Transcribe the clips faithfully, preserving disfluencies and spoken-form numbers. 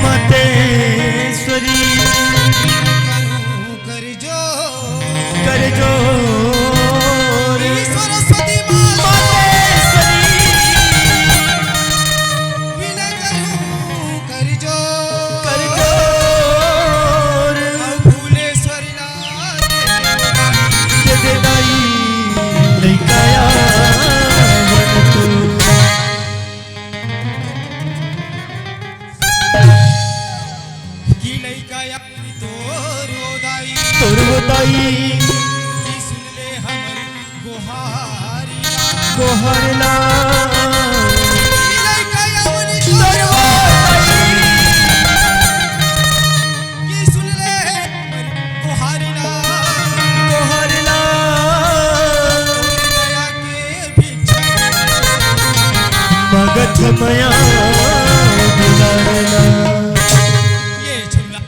मातेश्वरी। कर जोर। सरस्वती माँ। मातेश्वरी। विनय करूं कर जोर। कर जोर। अब फूलेश्वरी ला दे दे दाई, लइका आवन तू। कि लइका आवन तोर ओ दाई। तोर ओ दाई। कि सुन ले हमर गोहारी ला। गोहारी ला। कि लइका आवन तोर ओ दाई। कि सुन ले हमर गोहारी ला। गोहारी ला। तोर दया के भिक्षा। मगत मया दुलार ला। ये छुटला।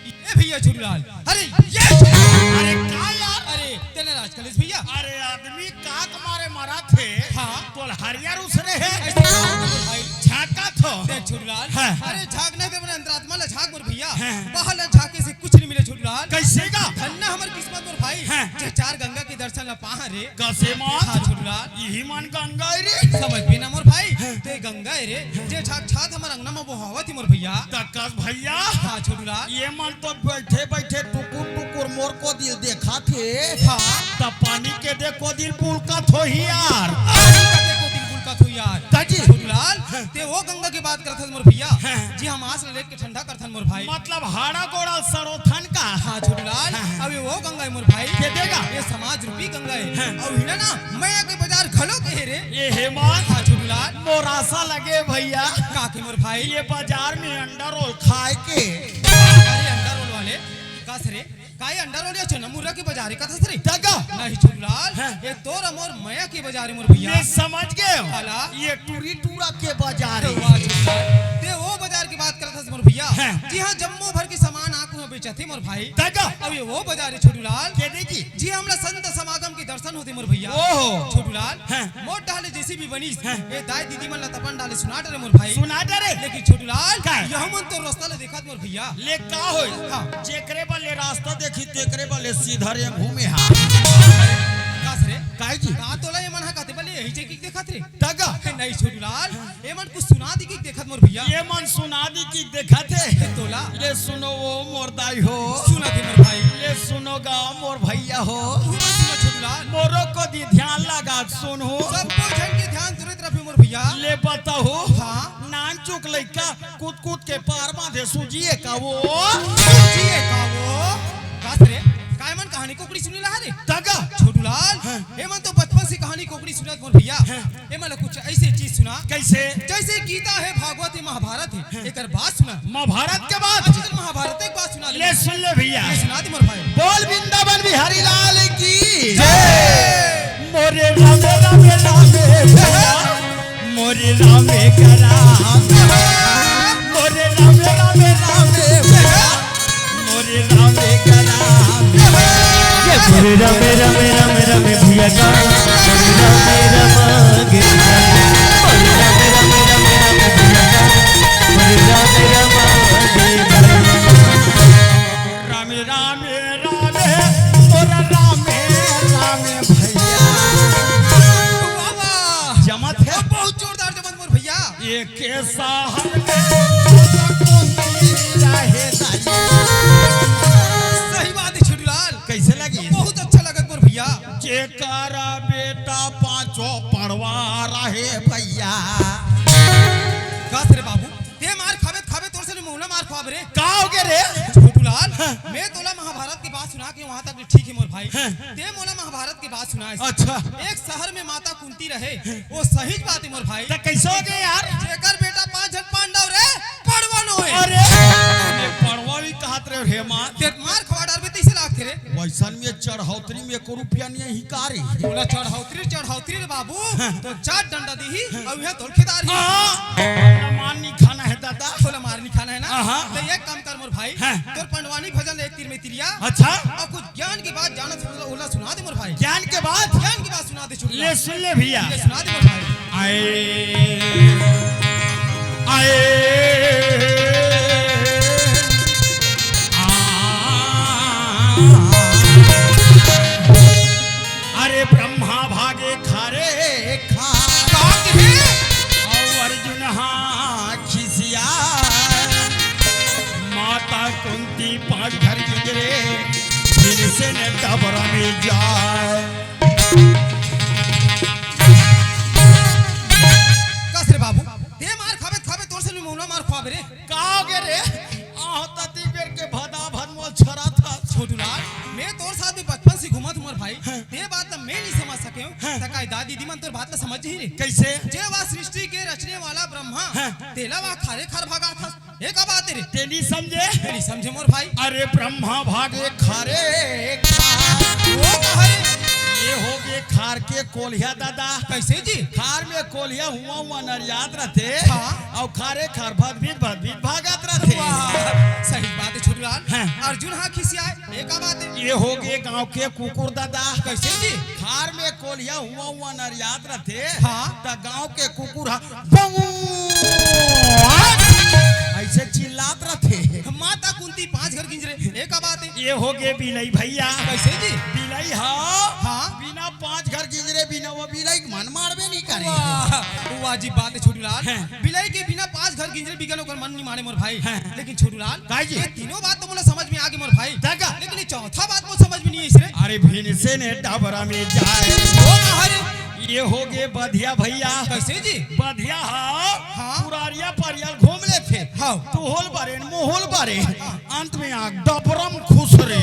ये भैया छुटलाल। अरे ये छुटलाल। अरे का यार? अरे तेने राज कलेश भैया। अरे आदमी का तुम्हारे मरा थे? हाँ। तोल हरियर उसरे है। ऐसे कहा तो भाई। झांका थो। देख छुटलाल। हाँ। अरे झांकने दे अपने अंतरात्मा ला झांक मोर भैया। हाँ। बाहर ला झांके से कुछ नहीं मिले छुटलाल। कैसे का? धन्ना हमर किस्मत मोर भाई। हाँ। जे चार गंगा के दर्शन ला पाहा रे। कसे मात? हाँ छुटलाल। यही मन गंगा है रे। समझ भी ना मोर भाई। हाँ। ते गंगा है रे। जे साक्षात हमर अंगना में बोहावत ही मोर भैया। तकस भैया। हाँ छुटलाल। ये मन तो बैठे बैठे टुकुर टुकुर मोर को दिल देखा थे। हाँ। त पानी के दे को दिल पुलका थो ही यार। पानी का दे को दिल पुलका थो यार। ताजी। छुटलाल, हाँ। ते वो गंगा की बात करत हस मोर भैया। हाँ। जी हम आस ले के ठंडा करथन मोर भाई। मतलब हाड़ा गोड़ा सरोथन का। हाँ छुटलाल, हाँ। अब ये वो गंगा है मोर भाई। के देगा? ये समाज रूपी गंगा है। हाँ। अब हिना ना मया के बाजार घलो के है रे। ये हे माँ। हाँ छुटलाल। मोर आशा लगे भैया। का के मोर भाई? ये बाजार में अंडा रोल खाए के। अरे अंडा रोल वाले, का से रे? का ये अंडा रोल या चना मुर्रा के बाजार है, का से रे? तगा। नहीं छुटलाल, हाँ। ये तोर मोर मया के बाजार है मोर भैया। मैं समझ गए हूँ। काला? ये टूरी टूरा के बाजार है। वाह छुटलाल। ते वो बाजार की बात करत हस मोर भैया। हाँ। जी हाँ, जम्मो भर के सामान आकू में बेचत है मोर भाई। तगा। अब ये वो बाजार है छुटलाल। के देखी? जी हमला संत समागम के दर्शन होते मोर भैया। ओहो। छुटलाल। हाँ। मोर डाले जेसीबी बनिस। हाँ। ए दाई दीदी मन ला तपन डाले सुना डरे मोर भाई। सुना डरे? लेकिन छुटलाल, का? यह मन तो रास्ता ले देखत मोर भैया। ले का होई? हाँ। जेकरे बले रास्ता देखी तेकरे बले सीधा रे घूमे हा। का से रे? काहे जी? का तोला ये मन हा कते बले यही जे की देखत रे? तगा। नहीं छुटलाल। ये मन कुछ सुना दी की देखत मोर भैया। ये मन सुना दी की देखत है। तोला। ले सुनो वो मोर दाई हो। सुना दे मोर भाई। ले सुनो गा मोर भैया हो। तू मत सुनो छुटलाल। मोरो को दी ध्यान लगा सुनो। सबको झन के ध्यान तुरंत रखे मोर भैया। ले बताओ। हाँ। नान चुक लइका कूद कूद के पार बांधे सूझिए का वो। सूझिए का वो। का से रे? काय मन कहानी कोकड़ी सुनी ला रे? तगा। छुटलाल। हाँ। ये मन तो बचपन से कहानी कोकड़ी सुनत मोर भैया। हाँ। ए मला कुछ ऐसे चीज सुना। कैसे? जैसे गीता है, भागवत है, महाभारत है, हाँ। एकर बात सुना। महाभारत के बात? अच्छा, चल महाभारत एक बात सुना दे। ले सुन ले भैया। ये सुना दे मोर भाई। बोल वृंदावन बिहारी लाल की जय। मोरे रामे रामे रामे भैया, मोरे रामे का राम, मोरे रामे रामे रामे भैया। मोरे रामे का राम। ये मोरे रामे रामे रामे रामे भैया का। मोरे रामे रामा गे। मोरे रामे रामे रामे रामे भैया का। मोरे रामे रामा गे। रामे रामे रामे, मोरा रामे रामे भैया। वाह, वाह। जमत है। बहुत जोरदार जमत मोर भैया। एक के साहब के कुंती रहे दाई। सही बात है छुटलाल। कैसे लगी? बहुत अच्छा लगत मोर भैया। जेकरा बेटा पांचों पड़वा रहे भैया। का से रे बाबू, ते मार खाबे त खाबे, तोर से मोला मार खाबे रे। का हो गया रे? छुटलाल, हाँ। मैं तोला महाभारत के बात सुना के वहां तक ठीक है मोर भाई। हाँ। ते मोला महाभारत के बात सुना। अच्छा। एक शहर में माता कुंती रहे, वो सही बात है मोर भाई। त कैसे हो गए यार? जेकर बेटा पांच झन पांडव रे, पड़वा नो है। अरे, ये पड़वा भी कहत रहे हे माँ। ते मार खवा डारबे तैसे लागथे रे। वैसन में चढ़ौतरी में एको रुपया नहीं है का रे? बोला चढ़ौतरी, चढ़ौतरी रे बाबू। हाँ। तो चार डंडा दीही, हाँ। और यह तोर खेदार ही। हाँ। मार नहीं खाना है दादा। बोला मार नहीं खाना है ना? हाँ। तो एक काम कर मोर भाई, हाँ। तोर पंडवानी भजन एक तीर में तिरिया। अच्छा। और कुछ ज्ञान की बात जाना सुन, ओला सुना दे मोर भाई। ज्ञान के बात? ज्ञान की बात सुना दे छुटला। ले सुन ले भैया। ले सुना दे मोर भाई। आए, आए, पांच घर गिंजरे, फिर से ने डबरा में जाए। कस रे बाबू, ते मार खाबे खाबे तोर से भी मौना मार खुआबे रे। का हो गे रे? आहो तती बेर के भदा भद मोल छरा था। छोटू लाल, मैं तोर साथ भी बचपन से घूमत हूँ मोर भाई। हाँ। ते बात ला मैं नहीं समझ सके हूँ। हाँ। त का दादी दीदी मन तोर बात ला समझ ही रे। कैसे? जे वा सृष्टि के रचने वाला ब्रह्मा, हाँ। तेला वा खारे खार भगा था। ये का बात है रे? ते नहीं समझे? ते नहीं समझे मोर भाई। अरे ब्रह्मा भागे खारे खार। वो कहा रे? ये हो गे खार के कोलिया दादा। कैसे जी? खार में कोलिया हुआ हुआ नरियात रहते। हाँ। और खारे खार भद भीत भद भीत भागत रहते। वाह, सही बात है छोटू लाल। हाँ। अर्जुन हाँ खिसियाए, ये का बात है? ये हो गे गांव के कुकुर दादा। कैसे जी? खार में कोलिया हुआ हुआ नरियात रहते। हाँ। त गांव के कुकुर हा बंगू ऐसे चिल्लात रहते। माता कुंती पांच घर गिंजरे, ये का बात है? ये हो गे बिलई भैया। कैसे जी? बिलई हा हाँ। बिना पांच घर गिंजरे बिना वो बिलई के मन मारबे नहीं करे। वाह, वाह जी बात है छोटू लाल। हैं। बिलई के बिना पांच घर गिंजरे बिगन ओकर मन नहीं मारे मोर भाई। हैं। लेकिन छोटू लाल, का जी? ये तीनों बात तो मोला समझ में आ गई मोर भाई। तका? लेकिन ये चौथा बात मोला समझ में नहीं आई रे। अरे भिनसे ने डबरा में जाए। वो कहा रे? ये हो गे बधिया भैया। कैसे जी? बधिया हा हाँ। पुरारिया परियाल घूम लेथे। हाँ। तू होल बारे, मोहोल बारे। हाँ। अंत में आ डबरम खुश रे।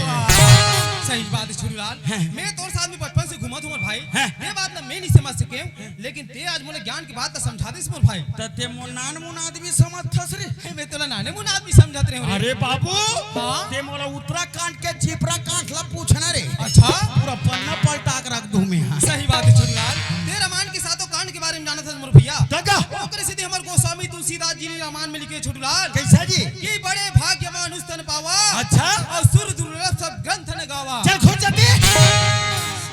सही बात है छोटू लाल। हैं। मैं तोर साथ में बचपन से घूमत हूँ मोर भाई। हैं। ये बात ना मैं नहीं समझ सके हूँ, लेकिन ते आज मोला ज्ञान की बात तो समझा दे मोर भाई। त ते मोर नान मुन आदमी समझथस रे। हे, मैं तोला नाने मुन आदमी समझत रहे हूँ रे। अरे बाबू, हाँ? ते मोला उत्तराखंड के चिपरा कांठ ला पूछना रे। अच्छा? पूरा पन्ना पलटा के रख दूं मैं यहाँ। सही बात है छोटू लाल। ते रामायण के सातों कांड के बारे में जानत हस मोर भैया। तका? ओकरे सेती हमर गोस्वामी तुलसीदास जी ने रामायण में लिखे छोटू लाल। कैसा जी? कि बड़े भाग्य मानुष तन पावा। अच्छा? और सुर दुर्लभ सब ग्रंथ न गावा। चल खुद जाते।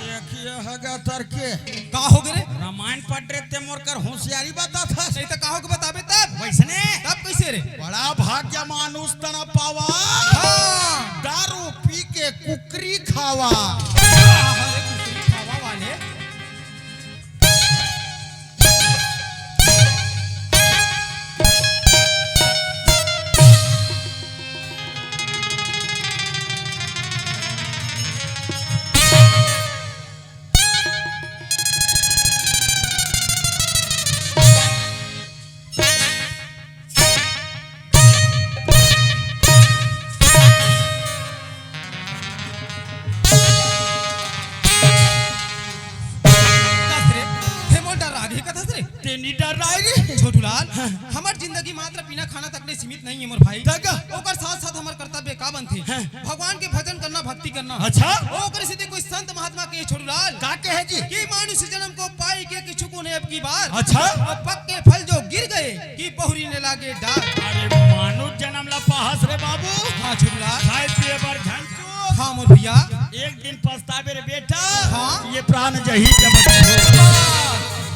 देखिए हगा तर के। का हो गे रे? रामायण पढ़ रहे ते मोर कर होशियारी बताथस। नहीं तो का हो के बताबे तब? वैसने? तब कैसे रे? बड़ा भाग्य मानुष तन पावा। हाँ। दारू पी के कुकरी खावा। अरे कुकरी खावा वाले। कस रे, हे मोर डर आगे कथस रे। तेनी डर आए रे। छोटू लाल, हाँ। हमर जिंदगी मात्र पीना खाना तक ले सीमित नहीं है मोर भाई। तक? ओकर साथ साथ हमर कर्तव्य का बनथे? हाँ। भगवान के भजन करना, भक्ति करना। अच्छा। ओकर सेती कोई संत महात्मा के छोटू लाल। का कहे जी? कि मानुष जन्म को पाई के किछु को नहीं अब की बार। अच्छा। और पक के फल जो गिर गए कि बहुरी ने लागे डार। अरे मानुष जन्म ला पाहस रे बाबू। हाँ छोटू लाल। खाए पिए बर झन चूक। हाँ मोर भैया। एक दिन पछताबे रे बेटा। हाँ। ये प्राण जही जब।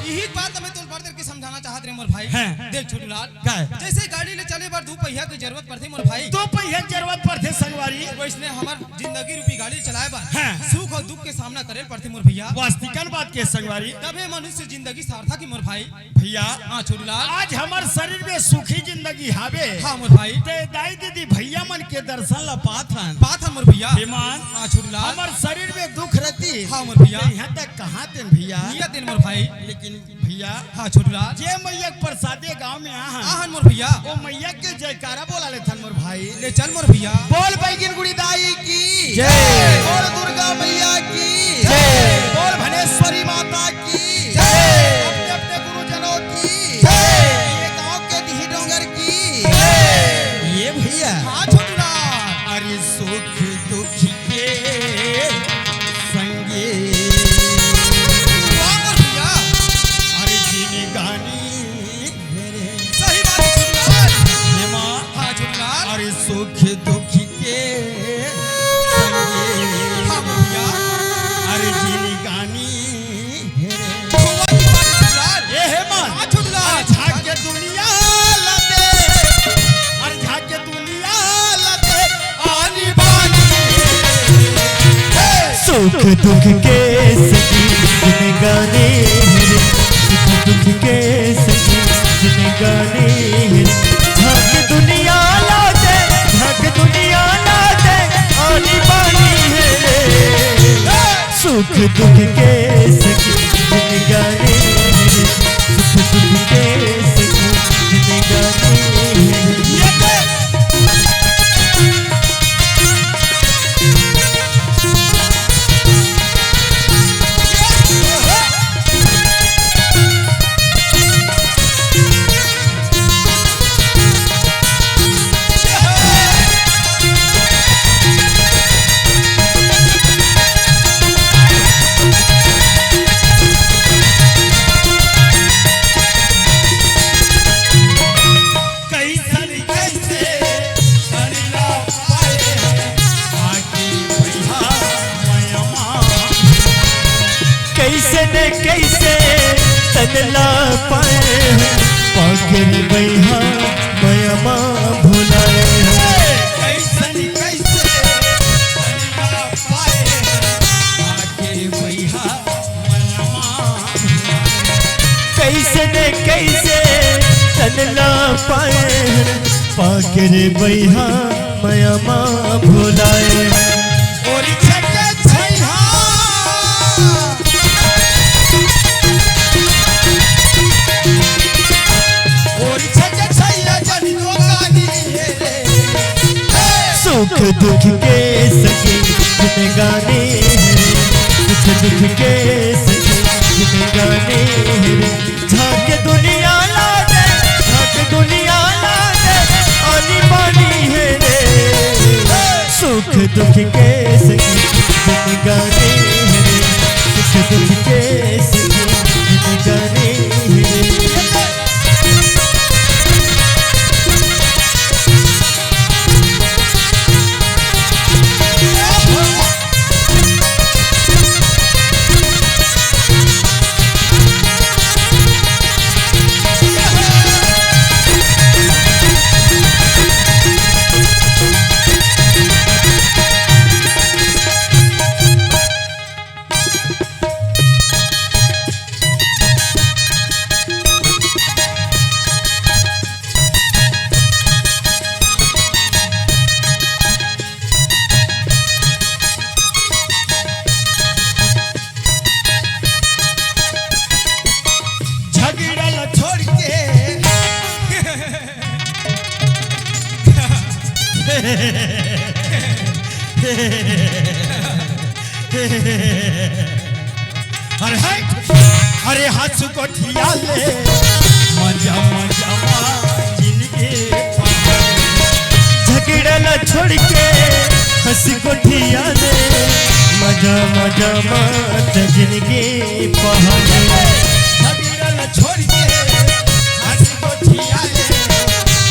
यही बात मैं तोल पर के समझाना चाहत रहे मोर भाई। हैं। देख छोटू लाल। का है? जैसे गाड़ी ले चले बर दू पहिया की जरूरत पड़थे मोर भाई। दू पहिया की जरूरत पड़थे संगवारी। वैसने हमर जिंदगी रूपी गाड़ी चलाए बर हाँ। सुख और दुख के सामना करे पड़थे मोर भैया। वास्तविकन बात के संगवारी। तबे मनुष्य जिंदगी सार्थक ही मोर भाई। भैया। हाँ छोटू लाल। आज हमर शरीर में सुखी जिंदगी हावे। हाँ मोर भाई। ते दाई दीदी भैया मन के दर्शन ला पाथन। पाथन मोर भैया। हे मन। हाँ छोटू लाल। हमर शरीर में दुख रहती। हाँ मोर भैया। ते यहाँ तक कहाँ तेन भैया। निया तेन मोर भाई। लेकिन भैया। हाँ छोटू लाल। जे मैया के प्रसादे गांव में आहन। आहन मोर भैया। ओ मैया के जयकारा बोला लेथन मोर भाई। ले चल मोर भैया। बोल बैगिन गुड़ी दाई की जय। बोल दुर्गा मैया की जय। बोल भनेश्वरी माता की जय। अपने अपने गुरुजनों की जय। ये गांव के दिही डोंगर की जय। ये भैया। हाँ छोटू लाल। अरे सुख दुख के संगे। वाह मोर भैया। अरे जिनगानी हेरे। सही बात है छोटू लाल। हे माँ। हाँ छोटू लाल। अरे सुख दुख के संगे। हाँ मोर भैया। अरे जिनगानी हेरे। वाह मोर भैया। ए हे माँ। हाँ छोटू लाल। अरे झांक के दुनिया ला दे। अरे झांक के दुनिया ला दे। आनी बानी। सुख दुख के सखी जिनगानी हेरे, सुख दुख के सखी जिनगानी हेरे। झांक दुनिया ला दे, झांक दुनिया ला सुख दुख के सखी जिनगानी, सुख दुख के सखी जिनगानी। कैसन कैसे तन ला पाए हैं, आके भैया मयमा। कैसे न कैसे तन ला पाए हैं, पाके रे भैया मयमा भुलाए हैं। कैसन कैसे तन ला पाए हैं, आके भैया कैसे न कैसे तन ला पाए, पाके रे भैया मयमा भुलाए। ओरी छके छैया, ओरी छके छैया जनी दोकानी हे रे। सुख दुख के सखी जिनगानी, सुख दुख के सखी जिनगानी। झांक दुनिया लागे, झांक दुनिया लागे, आनी बानी हे रे। सुख दुख के सखी जिनगानी हे रे, सुख दुख के सखी जिनगानी हे रे। झगड़ा ला छोड़ के। अरे हट, अरे हंस गोठिया ले, मजा मजा मा जिंदगी पहाड़। झगड़ा ला छोड़ के हंस गोठिया ले, मजा मजा मा त जिंदगी पहाड़। झगड़ा ला छोड़ के हंस गोठिया ले,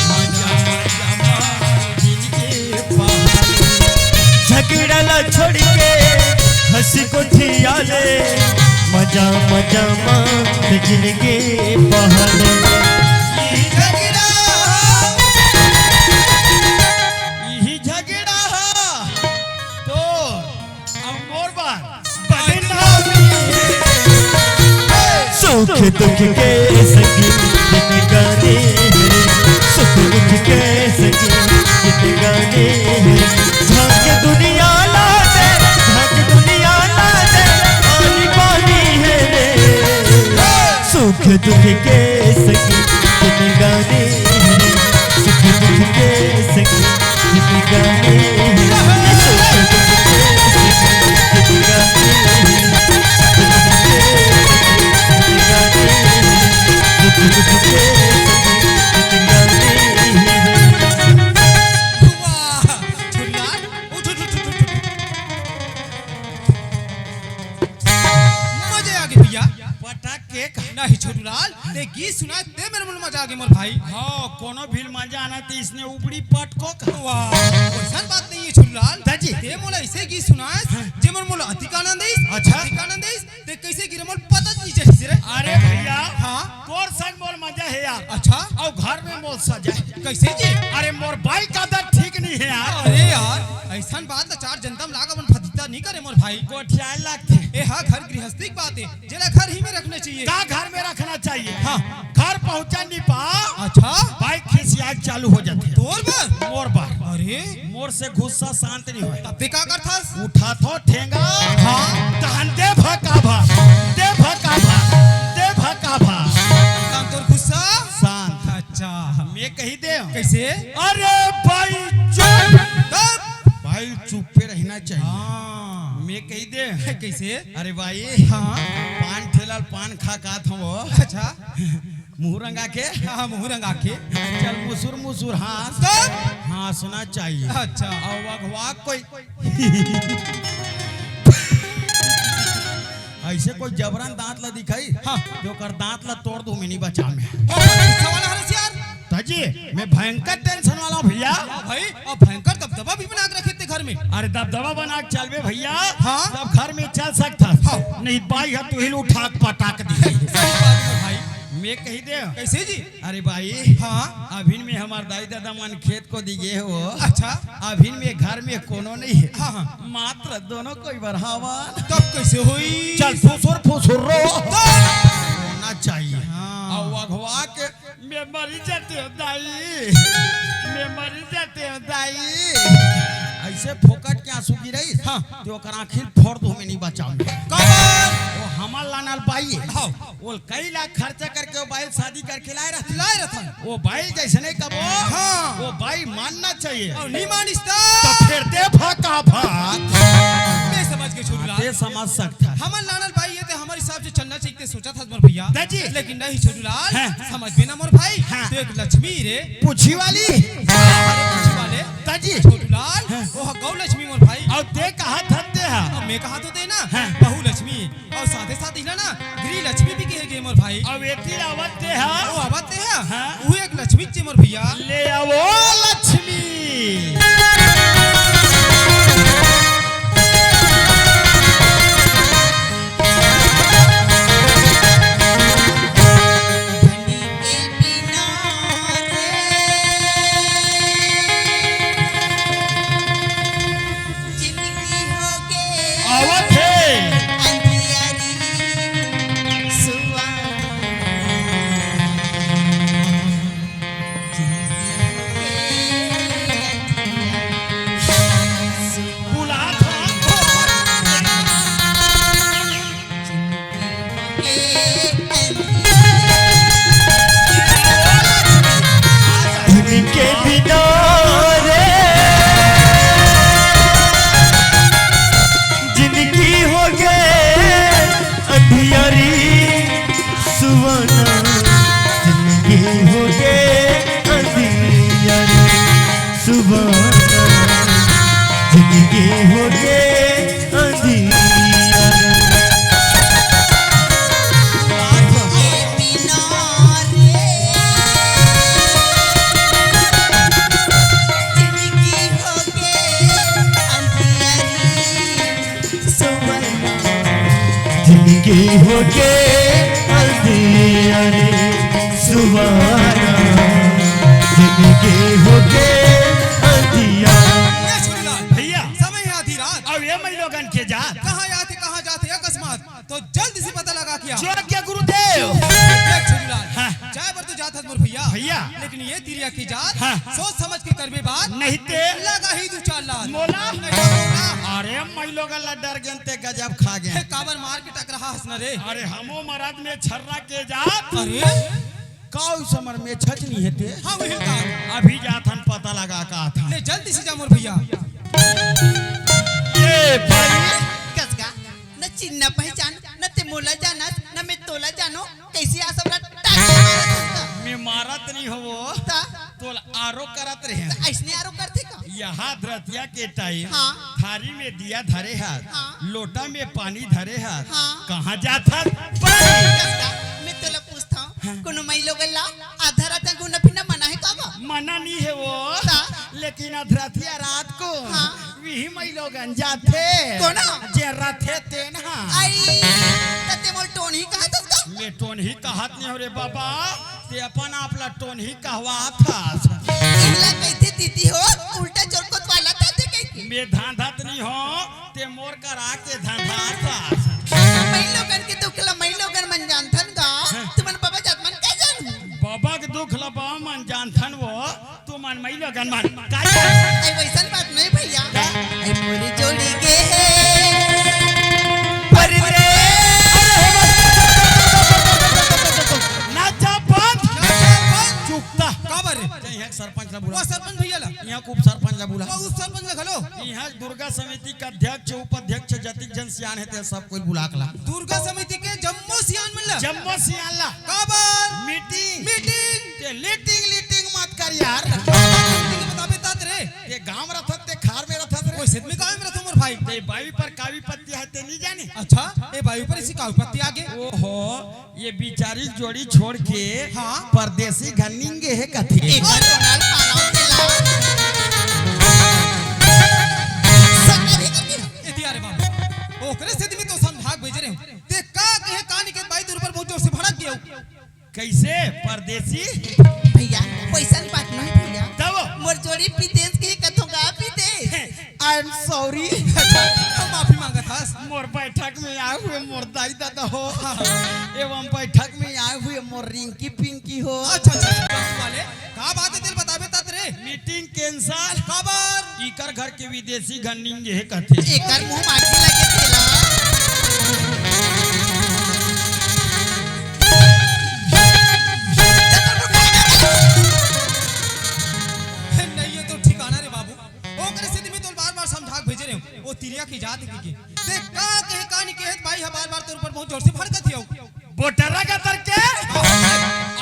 मजा मजा मा जिंदगी पहाड़। झगड़ा ला छोड़ के हंस गोठिया ले, मजा मजा मा त जिंदगी पहाड़। ई झगड़ा, ई झगड़ा हा तोर अउ मोर बर बदनामी। सुख दुख के सखी जिनगानी, सुख दुख के सखी जिनगानी। झांक दुनिया लागे, झांक दुनिया लागे, आनी बानी हे रे। सुख दुख के सखी जिनगानी, सुख दुख के सखी जिनगानी। वाह, छोटूलाल, उठ, उठ, उठ। मजा आ गे भैया। पटक के कहा। नहीं छोटूलाल, ते गीत सुनाए ते मेरे मन मजा आ गे मोर भाई। हाँ, कोनो भी मजा आना ते इसने उपड़ी पटको कहा। वाह, वैसन बात नहीं हे छोटूलाल। दाजी। ते मोला ऐसे गीत सुनाए, हाँ। जे मोर मोला अधिक आनंद आइस। अच्छा। अधिक आनंद आइस, ते कैसे गिरे मोला पता नहीं चलिस रे। अरे भैया, हाँ। तोर संग मोर मजा हे यार। अच्छा। अउ घर में मोर सजा हे। कैसे जी? अरे मोर बाइक आदत ठीक नहीं हे यार। अरे यार, ऐसन बात ला चार जनता में लाग अपन फजीता नहीं करे मोर भाई। गोठियाए लागथे। ए हा घर गृहस्थी के बात हे। जेला घर ही में रखना चाहिए। का घर में रखना चाहिए? हाँ। घर पहुंचा नहीं पा। अच्छा। बाइक खिसिया चालू हो जाथे। तोर बर? मोर बर। अरे। मोर से गुस्सा शांत नहीं होय। तब ते का करथस? उठाथों ठेंगा। हाँ। तहन दे चाहिए। हाँ। मैं कही दे। कैसे? अरे भाई, हाँ। पान ठेला ल पान खा कात हूँ। अच्छा। मुँह रंगा के? हाँ, मुँह रंगा के। चल मुसुर मुसुर हाँस। कब? हाँसना चाहिए। अच्छा। अउ अगवा कोई ऐसे कोई जबरन दांत ला दिखाई, हाँ। तो ओकर दांत ला तोड़ दूं, मैं नहीं बचा मैं। ओ, गुस्सा वाला हरस यार। ताजी, मैं भयंकर टेंशन वाला हूँ भैया। हाँ भाई, अब भयंकर दबदबा भी बना के रखे ते घर में। अरे दबदबा बना के चलबे भैया, हाँ। तब घर में चल सकता। हाँ। नहीं बाई है तू ही उठा के पटाक दी। सही बात है भाई। मैं कही दे। कैसे जी? अरे भाई, हाँ। अभिन में हमार दाई ददा मन खेत कोती गे हो। अच्छा। अभिन में घर में कोनो नहीं है। हाँ, हाँ। मात्र दोनों कोई बरहावन। तब कैसे होई? चल फुसुर फुसुर रो। तो रोना चाहिए। हाँ। अउ अगवा के मैं मरी जाते हो दाई, मैं मरी जाते हो दाई। ऐसे फोकट के आंसू गिरई, हाँ। तो ओकर आँखी फोड़ दूं, मैं नहीं बचाऊं। कबर? वो हमार लानल बाई है। हाँ। वो कई लाख खर्चा करके वो बाई ल शादी करके लाए रहथन। लाए रहथन। वो बाई ल जैसे नहीं कबो, हाँ। वो बाई मानना चाहिए। अउ नहीं मानिस त? तो फिर दे भाका भाक। मैं समझ गे छोटू लाल। ते समझ सकता है। हमन लानल बाई ये ते हमर हिसाब से चलना चाहिए ते सोचत हस मोर भैया। दाजी। लेकिन नहीं छोटू लाल, हाँ। समझबे ना मोर भाई। हाँ। तो एक लक्ष्मी रे। पूछी वाली। अरे पूछी वाले। दाजी। छोटू लाल, हाँ। वो ह गौ लक्ष्मी मोर भाई। अउ ते कहा थते हा? अब मैं कहा तो ते ना, हाँ। बहु लक्ष्मी। अउ साथे साथ इला ना गृह लक्ष्मी भी कहे गे मोर भाई। अउ एती आवत ते हा? वो आवत ते हा? हाँ। वो एक लक्ष्मी चे मोर भैया। ले आवो लक्ष्मी। आवत हे। बुलात ह। धुन के बिना रे जिंदगी हो गे अंधियारी सुहाना, जिंदगी हो गे अंधियारी सुहाना, जिंदगी हो गे अंधियारी। जिंदगी हो गे अंधियारी सुहाना, जिंदगी हो गे अंधियारी। ए छोटू लाल, भैया। समय है आधी रात। अब ये मई लोगन के जात। कहाँ जाथे, कहाँ जाथे अकस्मात? तो जल्दी से पता लगा के आ। जो आज्ञा गुरुदेव। देख छोटू लाल, हाँ। जाए बर तो जात हस मोर भैया। भैया। लेकिन ये तिरिया के जात, हाँ। सोच समझ के करबे बात। नहीं ते। लगा ही दू चार लात। मोला। नहीं तो मोला। अरे मई लोगन ला डर गेन ते गजब खा गेन। हे, काबर मार के टकराहा हस न रे। अरे हमो मरद में छर्रा के जात। अरे। का उस हमर में छचनी हे ते? हाँ, वही का। अभी जाथन पता लगा का आथन। ले जल्दी से जा मोर भैया। ए भाई। कस का? न चिन्ह पहचान, न ते मोला जानस, न मैं तोला जानो, कैसे आ सबला टाके मारत हस का? मैं मारत नहीं होवो। ता? तोला आरो करत रहे। ता ऐसने आरो करथे का? यहाँ धरतिया के टाइम हाँ। थारी में दिया धरे हस, हाँ। लोटा में पानी धरे हस। हाँ। कहाँ जात हस? पानी। कस का? मैं तोला पूछत हूँ, हाँ। कोनो मई लोगन ला आधा रात में घूमना फिरना मना हे का गा? मना नहीं हे वो, ता? लेकिन अधरतिया रात को हाँ। विही मई लोगन जाथे। कोन? जे रथे तेन हा। आई, त ते मोला टोनही कहत हस का? मैं टोनही कहत नहीं हो रे बाबा, ते अपन आप ला टोनही कहवात हस। इला कहिथे दीदी हो, उल्टा चोरकोत वाला था ते कहिथे। मैं धांधत नहीं हो, ते मोर करा के धांधत हस। मई लोगन के दुख ला मई लोगन मन जानथन गा, तुमन बाबा जात मन का जानहू? बाबा के दुख ला बाबा मन जानथन वो, तुमन मई लोगन मन का जानहू? ऐ वैसन बात नहीं भैया। का? ऐ मोरी जोड़ी गे हे परदेस। ना जा बंद। ना जा बंद। चुकता। काबर? सरपंच ला बुला। वो सरपंच भैया ला। यहाँ के उप सरपंच ला बुला। वो उप सरपंच ला घलो। यहाँ दुर्गा समिति के अध्यक्ष, उपाध्यक्ष, जतिक जन सियान हे, ते सब कोई बुला के ला। दुर्गा समिति के जम्मो सियान मन ला। जम्मो सियान ला। काबर? मीटिंग। मीटिंग। ते लीटिंग, लीटिंग मत कर यार। मीटिंग बताबे तात रे। ते गांव में रथत, ते खार में रथत रे। कोई सेत में गांव में रथो मोर भाई। ते बावी पर कावी पत्ती हे, ते नहीं जाने। अच्छा, ए बावी पर इसी कावी पत्ती आगे। ओहो, ये बिचारी जोड़ी छोड़ के हाँ। परदेसी घर निंगे हे कथे। एक बार तो नाल पाराओ के ला। संग नहीं करती। ए दिया रे बाबू, ओकरे सेती में तो समझा के भेजे रहे हूँ। ते का कहे, का नहीं कहे, बाई तोर ऊपर बहुत जोर से भड़क गयो। कैसे परदेसी? भैया, वैसन बात नहीं भैया। तब? मोर जोड़ी विदेश के कथों का विदेश। I am sorry। अच्छा, हम माफी मांगत हस। मोर बैठक में आए हुए मोर दाई दादा हो। हाँ, हाँ। एवं बैठक में आए हुए मोर रिंकी पिंकी हो। अच्छा, अच्छा, अच्छा, बाबू वाले। का बात हे, तेल बताबे तात रे। Meeting cancel. काबर? इकर घर के विदेशी घर निंगे हे कथे। एकर मुंह माटी लगे तेला। नहीं, ये तो ठिकाना रे बाबू। ओकरे सेती में तोल बार-बार समझा के भेजे रहे हूँ। ओ तिरिया की जात की के। ते का कहे, का नहीं कहे, भाई, ह बार-बार तोर ऊपर बहुत जोर से भड़कत हियो। बोटरा का तर के?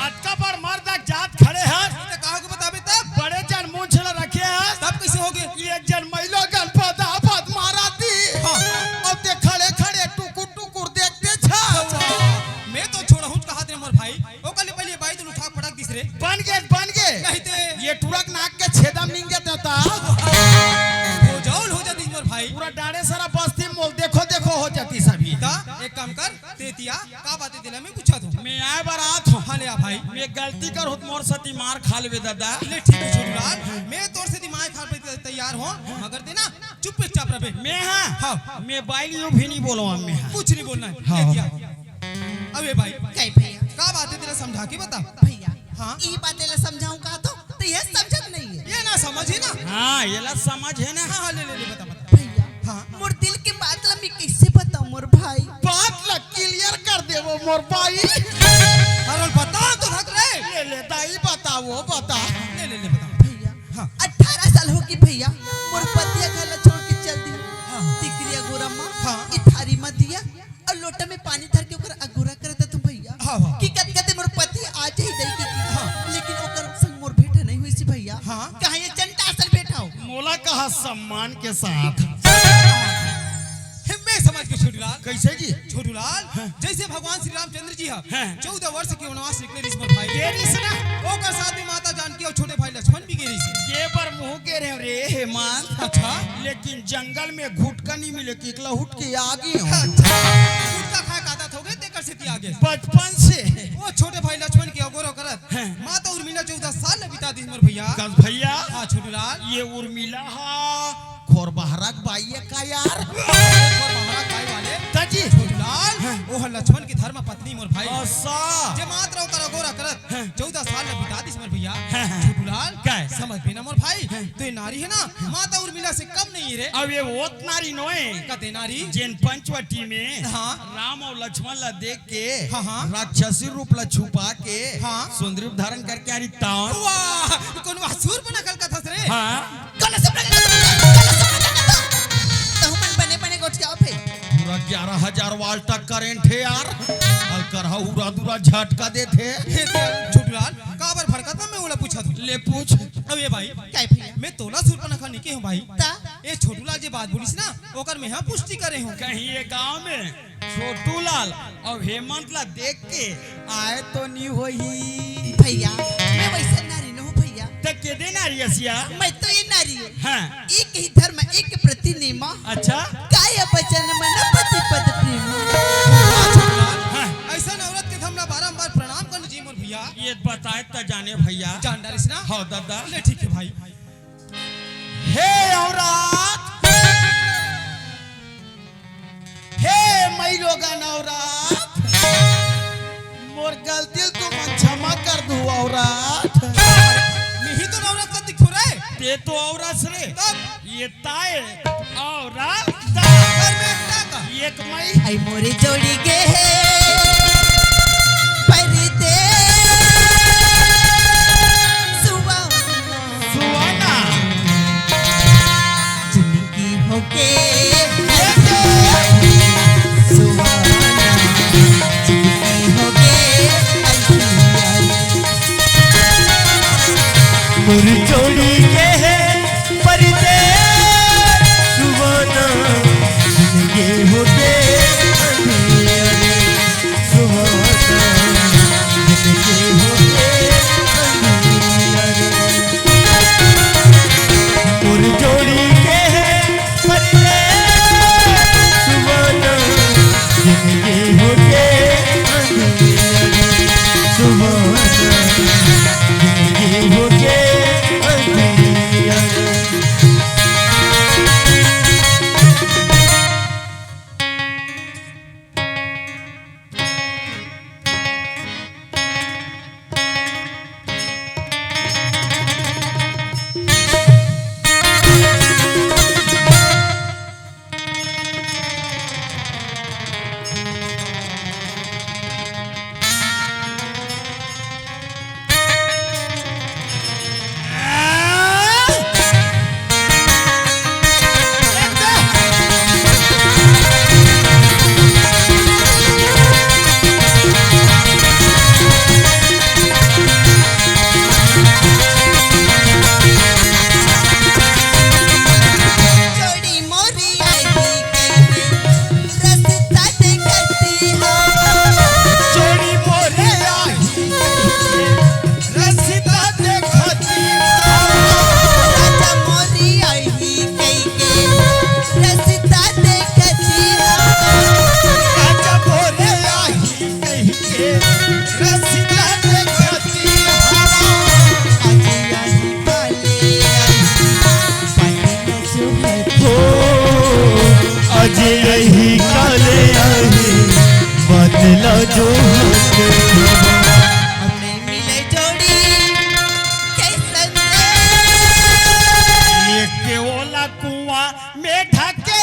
अतका बड़ मर्द जात खड़े हस। ते कहा के बताबे तब? बड़े जन मुंह छला रखे हस। तब कैसे होगे? एक जन महिला गन पदा पद मारा दी। हाँ। अब ते खड़े खड़े टुकुर टुकुर देखते छा। अच्छा। मैं तो छोड़ा हूँ कहा थे मोर भाई। ओकर ले पहले बाई तो उठा पटक दिस रे। बन गे, बन गे। नहीं ते। ये टुरक नाक के छेदम निंगे ते ता। हो जाओ, हो जा दिस मोर भाई। पूरा डाड़े सारा बस्ती मोल देखो, देखो हो जाती सभी। ता एक काम कर, तेतिया, का बात हे तेला मैं पूछा थो। मैं आए बर आत हूँ। हाँ, ले आ भाई। मैं गलती कर होत मोर सती मार खा लेबे दादा। ले ठीक हे छोटू लाल, मैं तोर सती मार खा लेबे तैयार हूँ, मगर ते ना चुपचाप रहे। मैं हाँ? हाँ। मैं बाई यूं भी नहीं बोलो हम मैं हाँ। कुछ नहीं बोलना है। हाँ। तेतिया। अबे भाई। कई भैया? का बात हे तेला समझा के बता। भैया। हाँ। ई बात तेला समझाऊं का तो, तो ये समझत नहीं है। ये ना समझ हे ना। हाँ, ये ला समझ हे ना। हाँ, हाँ, ले, ले, ले, बता, बता। भैया। हाँ। मोर दिल के बात ला मैं कैसे बताऊं मोर भाई? बात ला clear कर देवो मोर भाई। अरे बता तो हक रे। ले ले दाई बता वो बता। ले ले ले बता। भैया। हाँ। अठारह साल हो गए भैया, मोर पतिया घर ला छोड़ के चल दी। हाँ। तिकरिया गोरा माँ, हाँ। इथारी मत दिया और लोटा में पानी धर के ओकर अगोरा करता तू भैया। हाँ, हाँ। कि कत कते मोर पति आ जाही दई के। हाँ। लेकिन ओकर संग मोर भेंट नहीं हुई सी भैया। हाँ। कहाँ ये चंटा असल बैठा हो? मोला कहा सम्मान के साथ। मैं समझ के छोटूलाल। कैसे जी? छोटूलाल, हाँ। जैसे भगवान श्री रामचंद्र जी ह हाँ। चौदह वर्ष के वनवास निकले रिस मोर भाई। ये रिस ना? ओकर साथ में माता जानकी और छोटे भाई लक्ष्मण भी गे रिस। ये पर मुंह के रहे रे हेमंत। अच्छा। लेकिन जंगल में घुटका नहीं मिले कि एकला उठ के आ गए हो। अच्छा। घुटका खाए का आदत हो गए, तेकर से आ गए। बचपन से। वो छोटे भाई लक्ष्मण के अगोरा करत। हाँ। माता उर्मिला चौदह साल ले बिता दी मोर भैया। कस भैया। हाँ, छोटूलाल। ये उर्मिला हा खोर बहरा के बाई हे का यार? खोर बहरा के बाई वाले। ताजी। छोटूलाल, हाँ। ओह लक्ष्मण की धर्म पत्नी मोर भाई। अच्छा। जे मात्र ओकर अगोरा करत, हाँ। चौदह साल ले बिता दिस मोर भैया। हाँ, हाँ। छोटूलाल, का हे? समझ बे ना मोर भाई, हाँ। तो ये नारी हे ना, हाँ। माता उर्मिला से कम नहीं हे रे। अब ये ओत नारी नोए। कते नारी? जेन पंचवटी में हाँ। राम और लक्ष्मण ला देख के हाँ, हाँ। राक्षसी रूप ला छुपा के हाँ। सुंदरी रूप धारण करके आ रही तान। वाह, कौन वाह सूर बना कल कथा रे? हाँ। गलत शब्द लगा दो, गलत शब्द लगा दो। तो हम बने बने गोठियाओ फे। पूरा ग्यारह हजार वाल्ट का करंट हे यार। अलकरहा उरा दुरा झटका देथे। हे छोटूलाल, काबर भड़कत ना मैं ओला पूछत हूँ। ले पूछ। अब ये भाई, का हे भैया? मैं तोला सूर बना खानी के हूँ भाई। ता? ये छोटूलाल जे बात बोलिस ना, ओकर मैं हाँ पुष्टि करे हूँ। कहीं ये गांव में छोटूलाल और हेमंत ला देख के आए तो नी होही। भैया, मैं वैसा नारी न हूँ भैया। त के दे नारी असिया? मैं तो ये नारी हूँ। हाँ। एक ही धर्म, एक प्रति नेमा। अच्छा। काय वचन मन पति पद प्रेम। हाँ। ऐसा औरत के हम ना बारंबार प्रणाम करने जी मोर भैया। ये बताए त जाने भैया। जान डारिस ना? हाँ दादा। ले ठीक है भाई। हे औरत, हे मई लोगन औरत, मोर गलती ल तुमन क्षमा कर दू औरत। मिही तो औरत का दिखो रे। ते तो औरत रे। तब? ये ताए औरत। कर में एकटा का। एक मई। आई मोरे जोड़ी गे हे परदेस। सुबह में ढाके।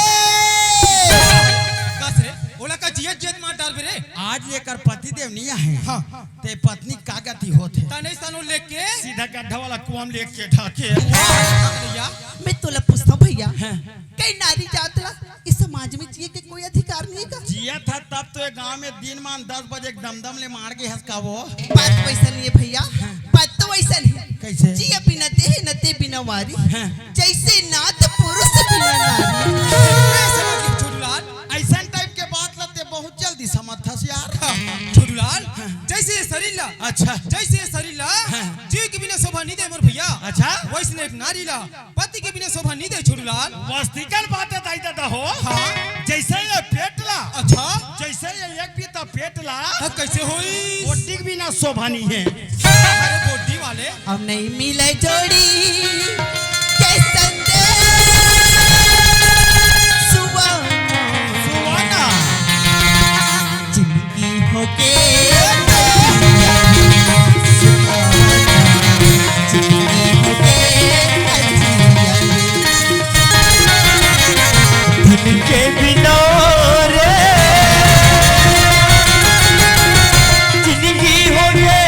कस रे, ओला का जियत जियत मार डारबे रे? आज एकर पति देव नइ आहे। हाँ। ते पत्नी का गति होथे? तने सनो लेके। सीधा गड्ढा वाला कुआं में लेके ढाके। भैया, मैं तोला पूछथंव भैया, हाँ। कई नारी जात ला इस समाज में जिए के कोई अधिकार नइ हे का? जियत हे तब तो ये गांव में दिन मान दस बजे के दमदम ले मार गे हस का वो? बात वइसन नइ हे भैया, हाँ। बात तो वइसन हे। कइसे? जिए बिना देह न ते बिना वारी, हाँ। जइसे नाथ पुरुष बिना नारी। मैं समझ गया छोटूलाल, अइसन type के बात ला ते बहुत जल्दी समझथस यार। हाँ, छोटूलाल, हाँ। जइसे ये शरीर ला, अच्छा। जइसे ये शरीर ला, हाँ। जीव के बिना शोभा नइ दे मोर भैया। अच्छा। वइसने एक नारी ला पति के बिना शोभा नइ दे छोटूलाल। वास्तविकल बात हे दाई ददा हो। हाँ। जइसे ये पेट ला। अच्छा। जइसे ये एक बीता पेट ला। हाँ, कइसे होई? बोड्डी के बिना शोभा नइ हे। अरे बोड्डी वाले। अब नइ मिले जोड़ी के संदेश सुहाना। सुहाना। जिनगी होगे अंधियारी, जिनगी होगे अंधियारी। धन के बिना रे, जिनगी होगे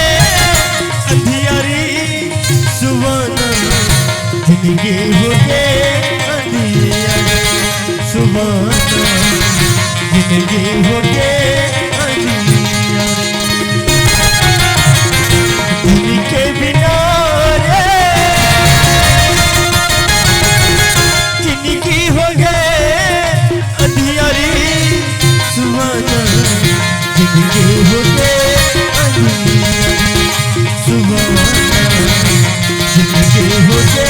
अंधियारी, सुहाना। जिनगी होगे अंधियारी, सुहाना। जिनगी होगे अंधियारी। धन के बिना रे, जिनगी होगे अंधियारी, सुहाना। जिनगी होगे अंधियारी, सुहाना। जिनगी होगे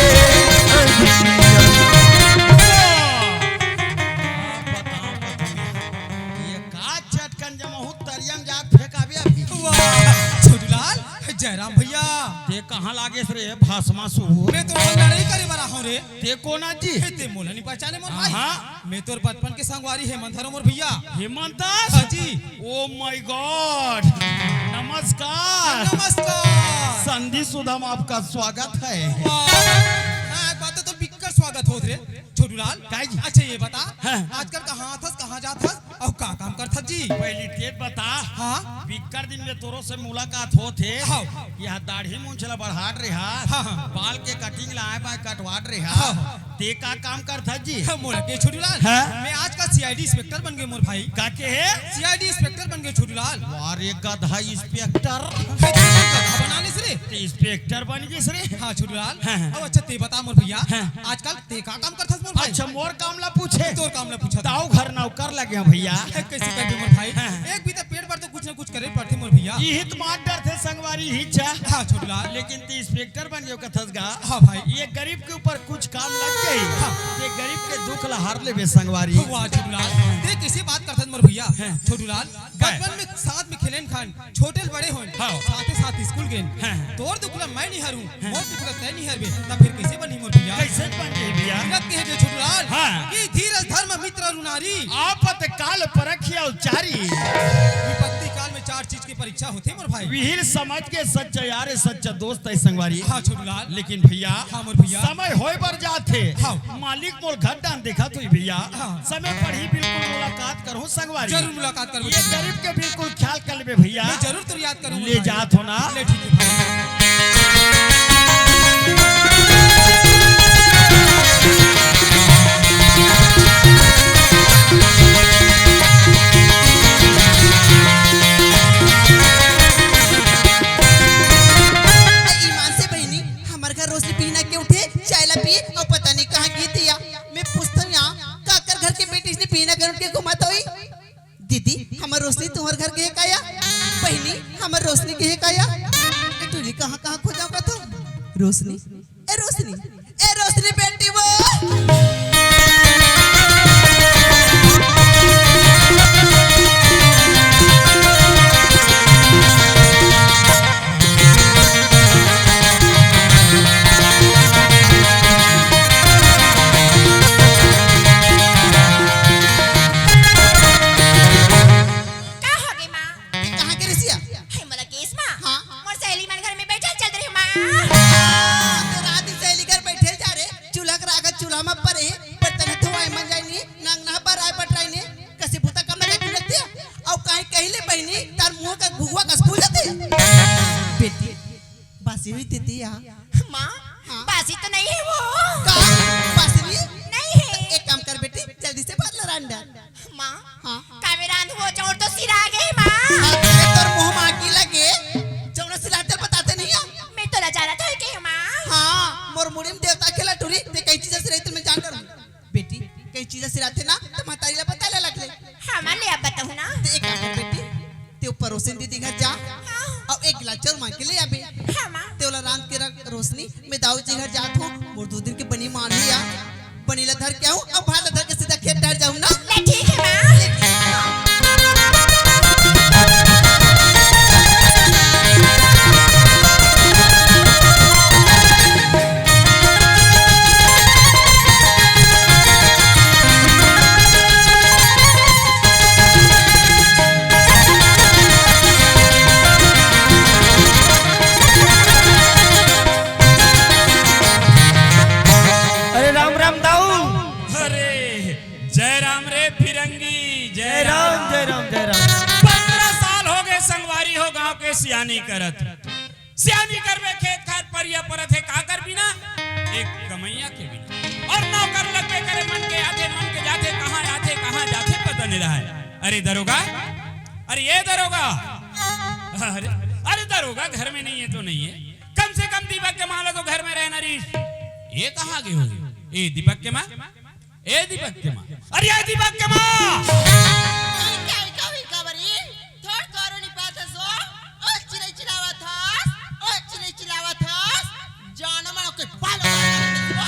अंधियारी। ये का चटकन जमा हो, तरिया में जाके फेंकाबे अभी। वाह, छोटूलाल, जयराम भैया। ते कहाँ लागेस रे भस्मासुर? मैं तो लड़ाई करे बर आहूं रे। ते कोन आय जी? हे, ते मोला नइ पहचाने मोर भाई। हाँ। मैं तोर बचपन के संगवारी हेमंत हरंव मोर भैया। हेमंत दास? हाँ जी। Oh my God। नमस्कार। नमस्कार। संधि सुधा में आपका स्वागत है। वाह। हाँ, एक बात तो, तो बिक्कट स्वागत होत रे, छोटूलाल। काय जी? अच्छा, ये बता, हाँ। आजकल कहाँ आथस, कहाँ जाथस? अउ का काम करथस जी? पहिली ते बता। हाँ। बिक्कट दिन में तोरो से मुलाकात होत हे। हाँ। ये दाढ़ी मूंछ ला बढ़ात रेहा। हाँ, हाँ। बाल के cutting ला आय बाय कटवात रेहा। हाँ, हाँ। ते का काम करथस जी? हाँ, मोला के छोटूलाल? हाँ। मैं आजकल C I D inspector बन गेंव मोर भाई। का के हे? C I D inspector बन गेंव छोटूलाल। वाह रे गधा inspector। गधा बना लेस रे। ते inspector बन गेस रे। हाँ छोटूलाल। हाँ, हाँ। अब अच्छा ते बता मोर भैया। हाँ। आजकल ते का काम करथस मोर भाई? अच्छा, मोर काम ला पूछे? तोर काम ला पूछत हंव। दाऊ घर नौकर लगे हंव भैया। कइसे करबे मोर भाई? हाँ। एक बीता पेट बर तो कुछ ना कुछ करे पड़थे मोर भैया। इही तो मार डरथे संगवारी, इही चा। हाँ, छोटूलाल। लेकिन ते inspector बन गेस कथस गा। हाँ भाई। ये गरीब के ऊपर कुछ काम लग जाही। हाँ। ते गरीब के दुख ला हर लेबे संगवारी। वाह, छोटूलाल। ते कइसे बात करथस मोर भैया? हाँ। छोटूलाल, बचपन में साथ में खेलेन खान, छोटे ले बड़े होन, हाँ। साथे साथ स्कूल गेन। हाँ। तोर दुख ला मैं नइ हरूं, हाँ। मोर दुख ला तैं नइ हरबे, त फेर कइसे बनही मोर भैया? कइसे बनही भैया? कीरत कहे गे छोटूलाल, हाँ। कि धीरज धर्म मित्र अरु नारी। आपत काल परखिया चारी। विपत्ति काल में चार चीज के परीक्षा होथे मोर भाई। विहिर समझ के सच्चा यार, सच्चा दोस्त हे संगवारी। हाँ छोटूलाल। लेकिन भैया, हाँ मोर भैया। समय होय बर जाथे। हाँ। मालिक मोला घर डाहन देखत होही भैया। हाँ। समय पड़ही बिल्कुल मुलाकात करहूं संगवारी। जरूर मुलाकात करबो। ये गरीब के बिल्कुल ख्याल कर लेबे भैया। मैं जरूर तोर याद करूंगा ले भाई। जात हो ना। ले ठीक हे भाई। ईमान से बहिनी, हमर घर रोशनी बिहना के उठे, चाय ला पिए, अउ पता नहीं कहाँ गे हे या। मैं पूछत हंव या, काकर घर के बेटी अइसने बिहना के उठ के घूमत होही? दीदी, हमर रोशनी तुम्हर घर गे हे का या? बहिनी, हमर रोशनी गे हे का या? ए टूरी, कहाँ कहाँ खोजंव कथंव? रोशनी, ए रोशनी, ए रोशनी बेटी वो। का होगे माँ? ए, कहाँ गे रिहिस या? हे, मोला केस माँ? हाँ। मोर सहेली मन घर में बइठे चल देहे माँ। हाँ, तो रात दिन सहेली घर बइठे जा रे, चूल्हा के राख चूल्हा में परे, बर्तन धोवाए या। माँ, हाँ। बासी तो नहीं है वो? का? बासी नहीं? नहीं है। एक काम कर बेटी, जल्दी से भात ला रांध डार। माँ, हाँ। का मैं रांधहूँ, वो चाउर तो सिरा गे, माँ। हाँ, तेरे तोर मुँह मा आगी लगे, चाउर सिराथे बताथे नहीं है? मैं तो ला जानत हों के, माँ। हाँ, मोर मुड़ी में देवता खेला टूरी, ते कई चीज सिराथे मैं जान डारूँ। बेटी, कई चीज सिराथे ना, त महतारी ला बताय ला लगले। हाँ माँ, ले अब बताहूँ ना। ते एक काम कर बेटी, ते ऊपर रोशन दीदी घर जा, हाँ। अउ एक गिलास चाउर मांग के ले आबे। हाँ माँ। ते ओला रांध के रख रोशनी, मैं दाऊ जी घर जात हूँ, मोर दू दिन के बनी मांझी आ, बनी ला धर के आऊँ, अउ भात ला धर के सीधा खेत डहर जाऊँ ना। ले ठीक है माँ। अरे राम राम दाऊ। अरे जय राम रे फिरंगी, जय जय राम, राम। जय राम, जय राम। पन्द्रह साल हो गए संगवारी हो गांव के सियानी करत। सियानी करबे खेत खार परिया परत हे, का करबी ना? एक कमइया के बिना। अउ नौकर लगबे करे मन के आथे, मन के जाथे, कहाँ आथे, कहाँ जाथे पता नहीं रहय। अरे दरोगा, अरे ये दरोगा, अरे, अरे दरोगा घर में नहीं है तो नहीं है, कम से कम दीपक के माँ ला तो घर में रहना रहीस। ये कहाँ गे होही? ए दीपक के माँ, ए दीपक के माँ, अरे ये दीपक के माँ। इका, इका, इका बरी, थोर थोर नी पाथस ओ, ओ चिरई चिलावत हस, ओ चिरई चिलावत हस, जानो मानो के बाल उतार देबो।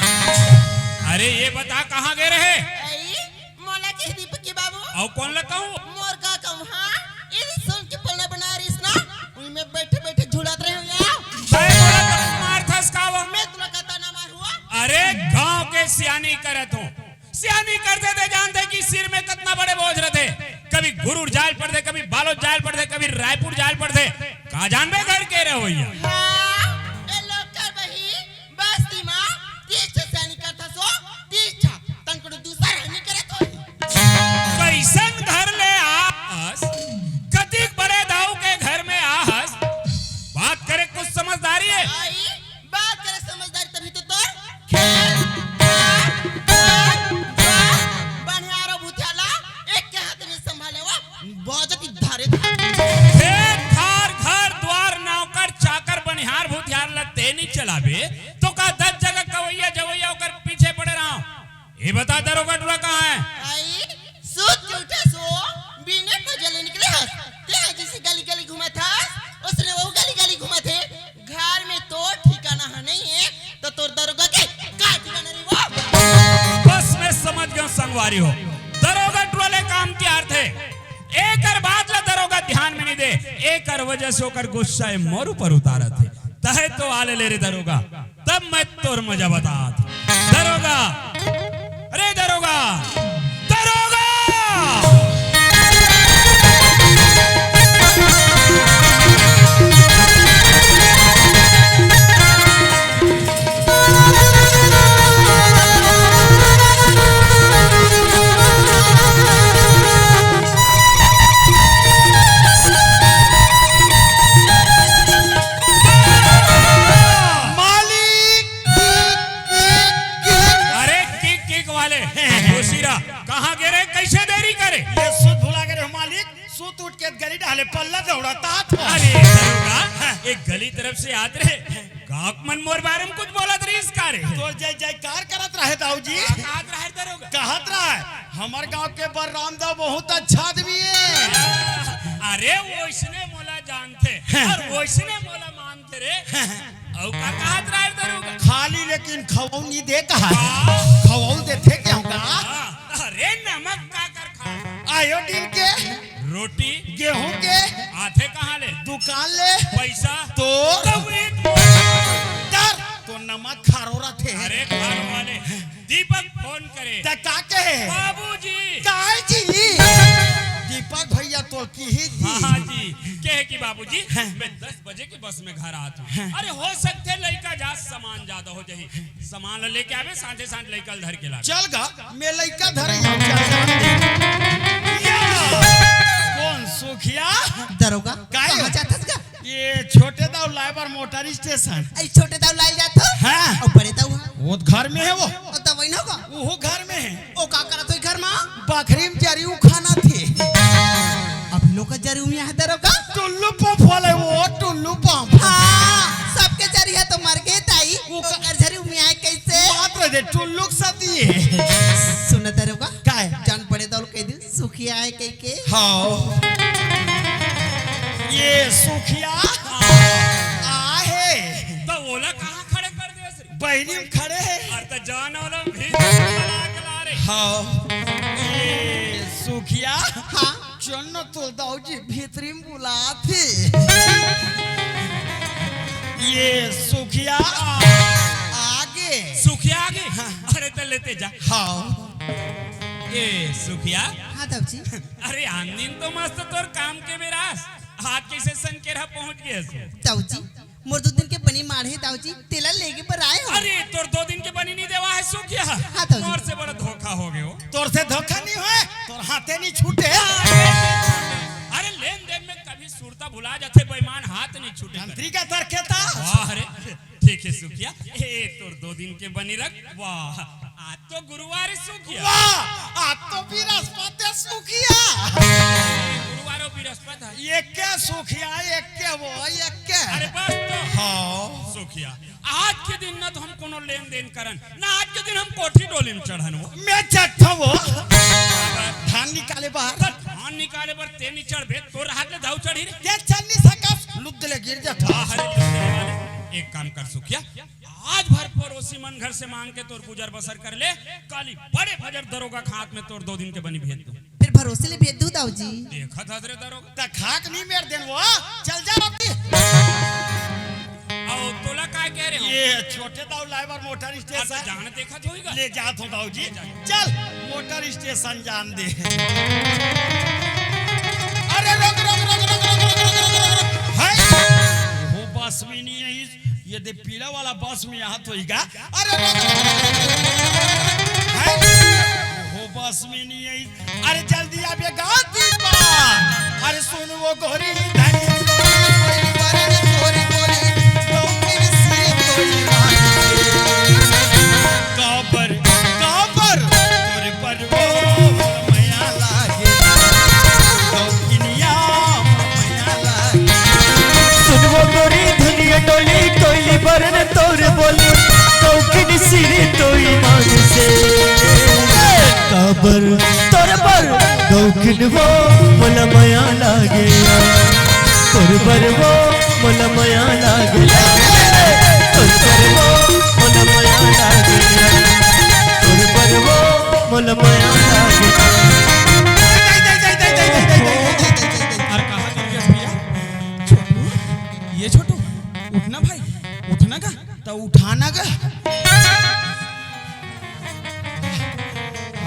अरे ये बता कहाँ गे रहे? अई, मोला कह दीपक के बाबू। अउ कोन ला कहूँ? मोर का कहूँ, हाँ? ये सुन के पलना बना रहीस ना, उही में बैठे बैठे झूलत रहे हो या। भाई मोला तो मारथस का वो? मैं तुला कतना मारूँ? अरे गांव के सियानी करत हूँ। सियानी करथे ते जानथे कि सिर में कतना बड़े बोझ रथे। कभी घुरूर जाय ल पड़थे, कभी बालोद जाय ल पड़थे, कभी रायपुर जाय ल पड़थे। का जानबे घर के रहोइया। हाँ, ए लोग कर बही, बस्ती मा तीस ठा सियानी करथस ओ, तीस ठा। तंकड़ू दूसर हनी करत होही। कइसन घर ले आहस, कतिक बड़े दाऊ के घर में आहस, बात करे कुछ समझदारी हे। आई, बात करे समझदारी तभी तो तोर खेत, खार, घर, द्वार, बनिहार अउ भूथियार ला एक के हाथ में संभाले वो। बाजत ही धारे धारे। खेत खार, घर द्वार, नौकर चाकर, बनिहार भूथियार ला ते नी चलाबे, तो का दस जगह कवैया जवैया ओकर पीछे पड़े रहव? ये बता दरोगा टूरा कहाँ हे? आई, सूत के उठे सो, बिने को जले निकले हस। ते हा जैसे गली गली घूमत हस, उसने वो गली गली घूमत हे। घर में तो ठिकाना हा नहीं हे, तो तोर दरोगा के का ठिकाना रही वो? बस मैं समझ गया संगवारी हो, दरोगा टूरा ले काम के अर्थ हे। एकर बात ला दरोगा ध्यान में नहीं दे, एकर वजह से ओकर गुस्सा हे मोर ऊपर उतारत हे। तहे तो आले ले रे दरोगा, तब मैं तोर मजा बतात। दरोगा, अरे दरोगा, दरोगा! मालिक! अरे किक किक वाले, खुशी रहा। कहाँ गे रहे, कैसे देरी करे? ये सूत भुला गे रहे हो मालिक, सूत उठ के गली डाले पल्ला दौड़ातात हो। अरे दरोगा, एक गली तरफ से आत रहे, गाँव के मन मोर बारे में कुछ बोलत रहिस का रे? तो जय जयकार करत रहे दाऊ जी। का कहत रहे दरोगा? कहत रहे, हमर गाँव के बलराम दा बहुत अच्छा आदमी हे। अरे वइसने मोला जानथे, अउ वइसने मोला मानथे रे। अउ का कहत रहे दरोगा? खाली लेकिन खवऊ नी दे कहा। हाँ। खवऊ देथे केहू का? हाँ। अरे नमक का कर खा? आयोडीन के? रोटी? गेहूं के? आथे कहाँ ले? दुकान ले? पैसा? तोर? तब एक डर। तो नमक खारो रथे। अरे खारो वाले, दीपक फोन करे। त का कहे? बाबूजी। काय जी? दीपक भैया तो की ही जी। हाँ जी, कहे कि बाबूजी, हाँ। मैं दस बजे के बस में घर आत हूँ। हाँ। अरे हो सकथे लइका जा सामान ज्यादा हो जाही, सामान ल लेके आबे, साथे साथ लइका ल धर के लाबे। चल गा, मैं लइका धरे आऊँ। या! कोन सुखिया? दरोगा, काय? कहाँ जाथस गा? ये छोटे दाऊ लाए बर मोटर स्टेशन। अरे छोटे दाऊ लाए जात हो? हाँ। अउ बड़े दाऊ हा? वो तो घर में है वो। अउ दवाई ना होगा? वो घर में है। वो का करत हो घर में? बखरी में जरी उखाना थे। अभी लोग का जरी उमिया है दरोगा? टुल्लू पंप वाले वो, टुल्लू पंप। हाँ, सबके जरी है तो मर गए ताई। वो का- ओकर जरी उमिया है कैसे? बात रह दे, टुल्लू के साथ ही है। सुन दरोगा? का है? जान पड़े तो कह दे। सुखिया है कह के? हाँ। ये सुखिया आहे। तो ओला कहाँ खड़े कर दे रे? बहिनी में खड़े है। अरे तो जान वाला भी चला के ला रे। हाँ। ये सुखिया। हाँ। चल न तो दाऊ जी भीतरी में बुलाथे। ये सुखिया आगे। सुखिया आगे? हाँ। अरे तो लेते जा। हाँ। ए सुखिया। हाँ दाऊ जी। अरे आन दिन तो मस्त तोर काम के बेरास, आज कैसे संकेरा पहुंच गए? दाऊ जी, मोर दो दिन के बनी माढ़े दाऊ जी, तेला लेगे बर आए हो। अरे तोर दो दिन के बनी नहीं देवा है सुखिया। हाँ दाऊ जी। तोर से बड़ा धोखा हो गयो। तोर से धोखा नहीं होए, तोर हाथे नहीं छूटे। अरे लेन देन में कभी सुरता भुला जाथे, बेईमान हाथ नहीं छूटे। तंत्री का तर खेता। वाह रे। ठीक है सुखिया, ए तोर दो दिन के बनी रख। वाह, आज तो गुरुवार है सुखिया। वाह, आज तो बृहस्पति है सुखिया। गुरुवार और बृहस्पति है। एक के सुखिया, एक के वो, एक के। अरे बस तो। हाँ। सुखिया, आज के दिन ना तो हम कोनो लेन देन करन, ना आज के दिन हम कोठी डोली में चढ़न वो। मैं चढ़ता वो। धान निकाले बाहर। तो धान निकाले बर ते नहीं चढ़बे, तोर हाथ ले दाऊ चढ़ी रे। ते चल नहीं सकस, लुद्ध ले गिर जाता। वाह रे लुद्ध ले वाले। एक काम कर सुखिया, आज भर पड़ोसी मन घर से मांग के तोर गुजर बसर कर ले, काली बड़े भजर दरोगा के हाथ में तोर दो दिन के बनी भेज दो। फिर भरोसे ले भेज दू दाऊ जी। देखत हस रे दरोगा। त खाक नहीं मेर देन वो, चल जा रब्बी। आओ, तोला काय कह रहे हो? ये छोटे दाऊ लाए बर मोटर अब तो स्टेशन। जान देखत होई गा। ले जात हो दाऊ जी। चल, मोटर स्टेशन जान दे। अरे रुक, रुक, रुक। है? वो बस में नहीं है, इस, ये दे पीला वाला बस में यहाँ तो ही गा। अरे रुक, रुक, रुक। है? वो बस में नहीं है, इस, अरे जल्दी आ बे गा दीपा। अरे सुन वो गोरी धनी गोरी बरन गोरी गोरी, गौकिन सी तोई मांगे। काबर, काबर, तोरे पर वो मया लागे। गौकिनिया मया लागे। सुन वो गोरी धनिया टोली, कोइली बरन तोर बोली, गौकिन सिरी तोई मांग से। काबर तोर बर गौकिन वो मोला मया लागे, तोर बर वो मोला मया लागे, तोर बर वो मोला मया लागे, तोर बर वो मोला मया लागे। अरे कहाँ गिर गया भैया? छोटू, ये छोटू, उठना भाई, उठना का? तो उठाना का?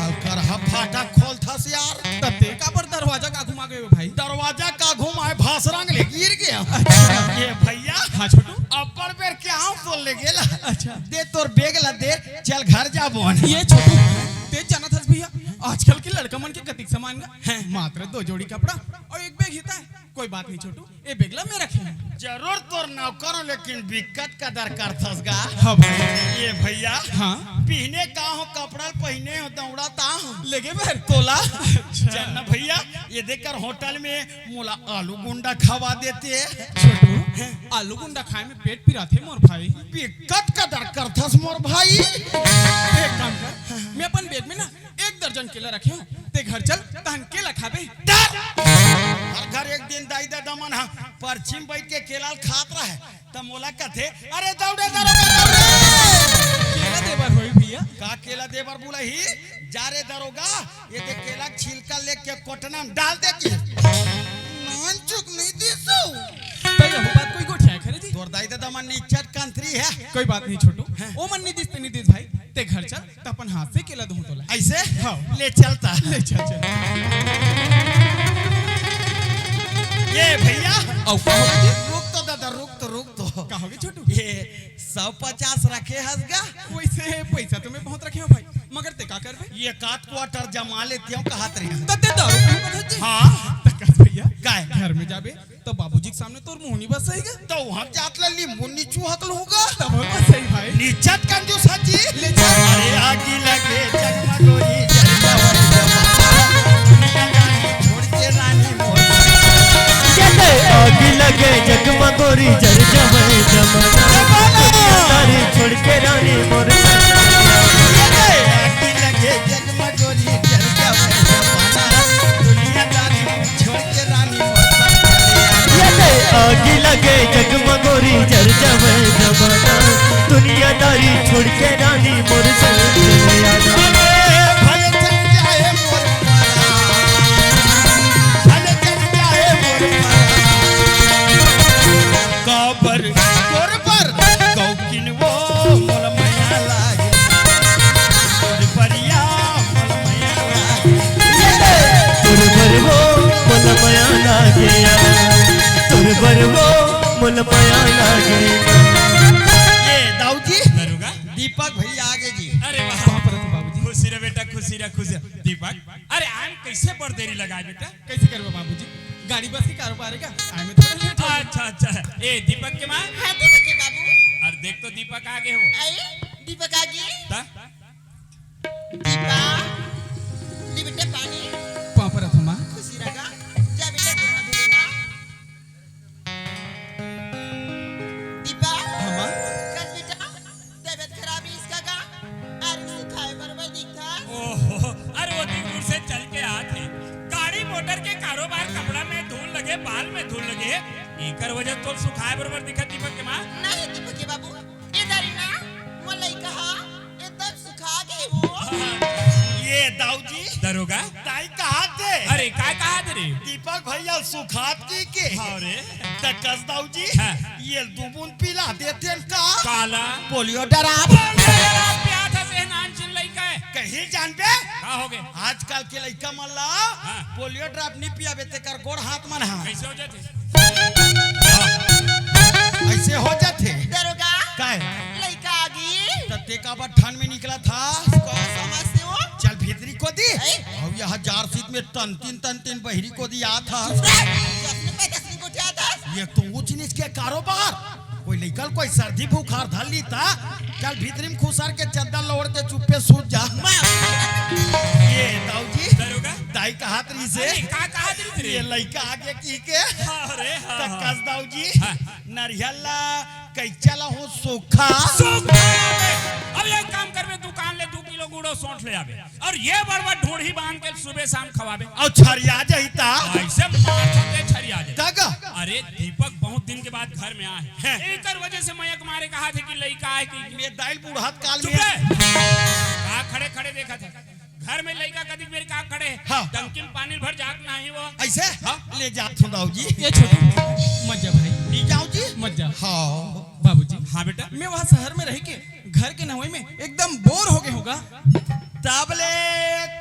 हल्कर हा फाटक खोलथस यार। तब ते काबर दरवाजा का घुमा गए भाई? दरवाजा का घुमाए, भासरंग ले गिर गया। अच्छा। ये भैया। हाँ छोटू। अब्बर बेर के आऊं तो ले गेला। अच्छा। दे तोर बेग ला दे, चल घर जाबो। ये छोटू, ते जानत हस भैया, आजकल के लड़का मन के कतिक सामान गा। हैं। मात्र दो जोड़ी कपड़ा और एक बैग ही ता है। कोई बात नहीं छोटू, ए बेग ला मैं रखे हूँ। जरूर तोर नौकर हूँ, लेकिन बिकट कदर करथस गा। हाँ भाई। ये भैया, हाँ। पहने का हो कपड़ा पहिने हो दौड़ा ता हो। लेगे बर? तोला। अच्छा। चल ना भैया, ये देख कर होटल में मोला आलू गुंडा खवा देते। छोटू, आलू गुंडा खाए में पेट पिराथे मोर भाई। बिकट कदर करथस मोर भाई। एक काम कर, मैं अपन बैग में ना एक दर्जन केला रखे हूँ, ते घर चल, तहन केला खाबे। डर! हर घर एक दिन दाई ददा मन ह परछी म बइठ के केला ल खात रहय, त मोला कथे, "अरे दौड़े दरोगा, दौड़े!" केला देबर होही भैया। का केला देबर बुलाही? जा रे दरोगा, ये दे केला के छिलका लेके कोटना म डाल दे कि। नानचुक नहीं दिसो। त यहू बात कोई गोठिया करे जी? तोर दाई ददा मन निच्चट कंथरी हे। कोई बात नहीं छोटू, हैं? ओ मन नहीं दिस त नहीं दिस भाई, ते घर चल। त अपन हाथ से केला दूं तोला। ऐसे? हाँ। ले चलता। ले चल, चल। ये भैया। अउ का होगे जी? रुक तो दादा, रुक तो, रुक तो। का होगे छोटू? ये सौ पचास रखे हस गा? वैसे पैसा तो मैं बहुत रखे हूँ भाई, मगर ते का करबे? ये काट क्वार्टर जमा लेते हो, कहा तरी। त ते दारू पीहूँ कथस जी? हाँ। त कस भैया, काय? घर में जाबे तो बाबूजी के सामने तोर मुंह नी बस सही गा। तो वहां जात ले नींबू नीचू हक लूंगा। तब बस सही भाई। निचत कंजूस हजी। ले जा। अरे आगी लगे जगमगोरी जल जावे जमाना। छोड़ के रानी मोर। आगी लगे जगमगोरी जल जावे जमाना। जमाना। तारी छोड़ के रानी मोर। आगी लगे जगमगोरी जल जावे जमाना। दुनियादारी छोड़ के रानी मोर संग चले आ। ये दे आगी लगे जगमगोरी जल जावे जमाना। दुनियादारी छोड़ के रानी मोर संग चले आ। अरे भले चल जाए मोर परान, भले चल जाए मोर परान। काबर तोर बर गौकिन वो मोल मया लागे। तोर बरिया मोल मया लागे। तोर बर वो मोल मया लागे। तोर बर वो मोल मया लागे। ये दाऊ जी, दरोगा। दीपक भैया आगे जी। अरे वाह। बाप रे बाबूजी। खुशी रह बेटा, खुशी रह, खुशी रह। दीपक, अरे आए म कैसे बड़ देरी लगाए बेटा? कैसे करबे बाबूजी? गाड़ी बस के कारोबार हे का? आए में थोड़ा लेट हो गया। अच्छा, अच्छा। ए, दीपक के माँ? हाँ, दीपक के बाबू। अरे देख तो दीपक आगे हो। आए, दीपक आगे। ता? दीपा, ले बेटा पानी। पाँव परत हँव माँ। खुशी रह गा। जा बेटा, गोड़ हाथ धो लेना। दीपा। हाँ माँ। कस बेटा, तबीयत खराब रहिस का गा? अरे सुखाए बरोबर दिखथस। ओहो, अरे वो दिन दूर से चल के आत हे। गाड़ी मोटर के कारोबार, कपड़ा में धूल लगे, बाल में धूल लगे। एकर वजह तो सुखाए बरोबर दिखत दीपक के माँ। नहीं दीपक के बाबू, ए दारी ना, मोर लइका हा एकदम सुखा गे वो। ये दाऊ जी। दरोगा। दाई कहा थे? अरे, काय कहा थे रे? दीपक भैया सुखात की के? हाँ रे। त कस दाऊ जी? हाँ। ये दू बूंद पिला देते न का? काला? Polio drop. पोलियो ड्राप पिया था से नान चिन लइका हे। कहीं जानबे? का हो गे? आजकल के लइका मन ला हाँ। पोलियो ड्राप नहीं पियाबे तेकर गोड़ हाथ मन हा। कैसे हो जाते? ऐसे हो जाते। दरोगा, काय? लइका आ गी। त ते काबर ठन में निकला था? का समझते हो? चल भीतरी को दी। ऐ? अब यह जार सीत में तन तीन, तन तीन बहिरी को दी आ था। चुप रह। दसवीं पे दसवीं को क्या था? ये तो ऊंच नीच के कारोबार। कोई लइका ल कोई सर्दी बुखार धर ली ता, चल भीतरी में खुसर के चद्दर ल ओढ़ के चुप्पे सूत जा। ये दाऊ जी, दरोगा? दाई कहात रहिस हे। अरे, का कहात रहिस रे? ये लइका आगे की के। हाँ रे, हाँ, त हाँ। कस दाऊ जी, हाँ। नरियर ला कैचा ला हूँ सूखा। सूखा। अब एक काम करबे, दुकान ले दू किलो गुड़ो सौंठ ले आबे। अउ ये बड़ बड़ ढूंढी बांध के सुबह शाम खवाबे। अउ छरिया जही ता। ऐसे मार सकते छरिया जही। तग। अरे दीपक बहुत दिन के बाद घर में आए। हैं। एकर वजह से मैं एक मारे कहा थे कि लइका आए कि मैं दाइल बूढ़त काल चुप में। रहे। का खड़े खड़े देखा था? घर में लइका कदी मेरे का खड़े। हाँ। टंकी में पानी भर जात नाही वो। ऐसे? हाँ। ले जात हूँ दाऊ जी। ये छोटे, मत जा भाई। ले जाओ जी। मत जा। हाँ। बाबूजी। हाँ बेटा। मैं वहाँ शहर में रह के घर के नहवई में एकदम बोर हो गे हूँ गा। तब ले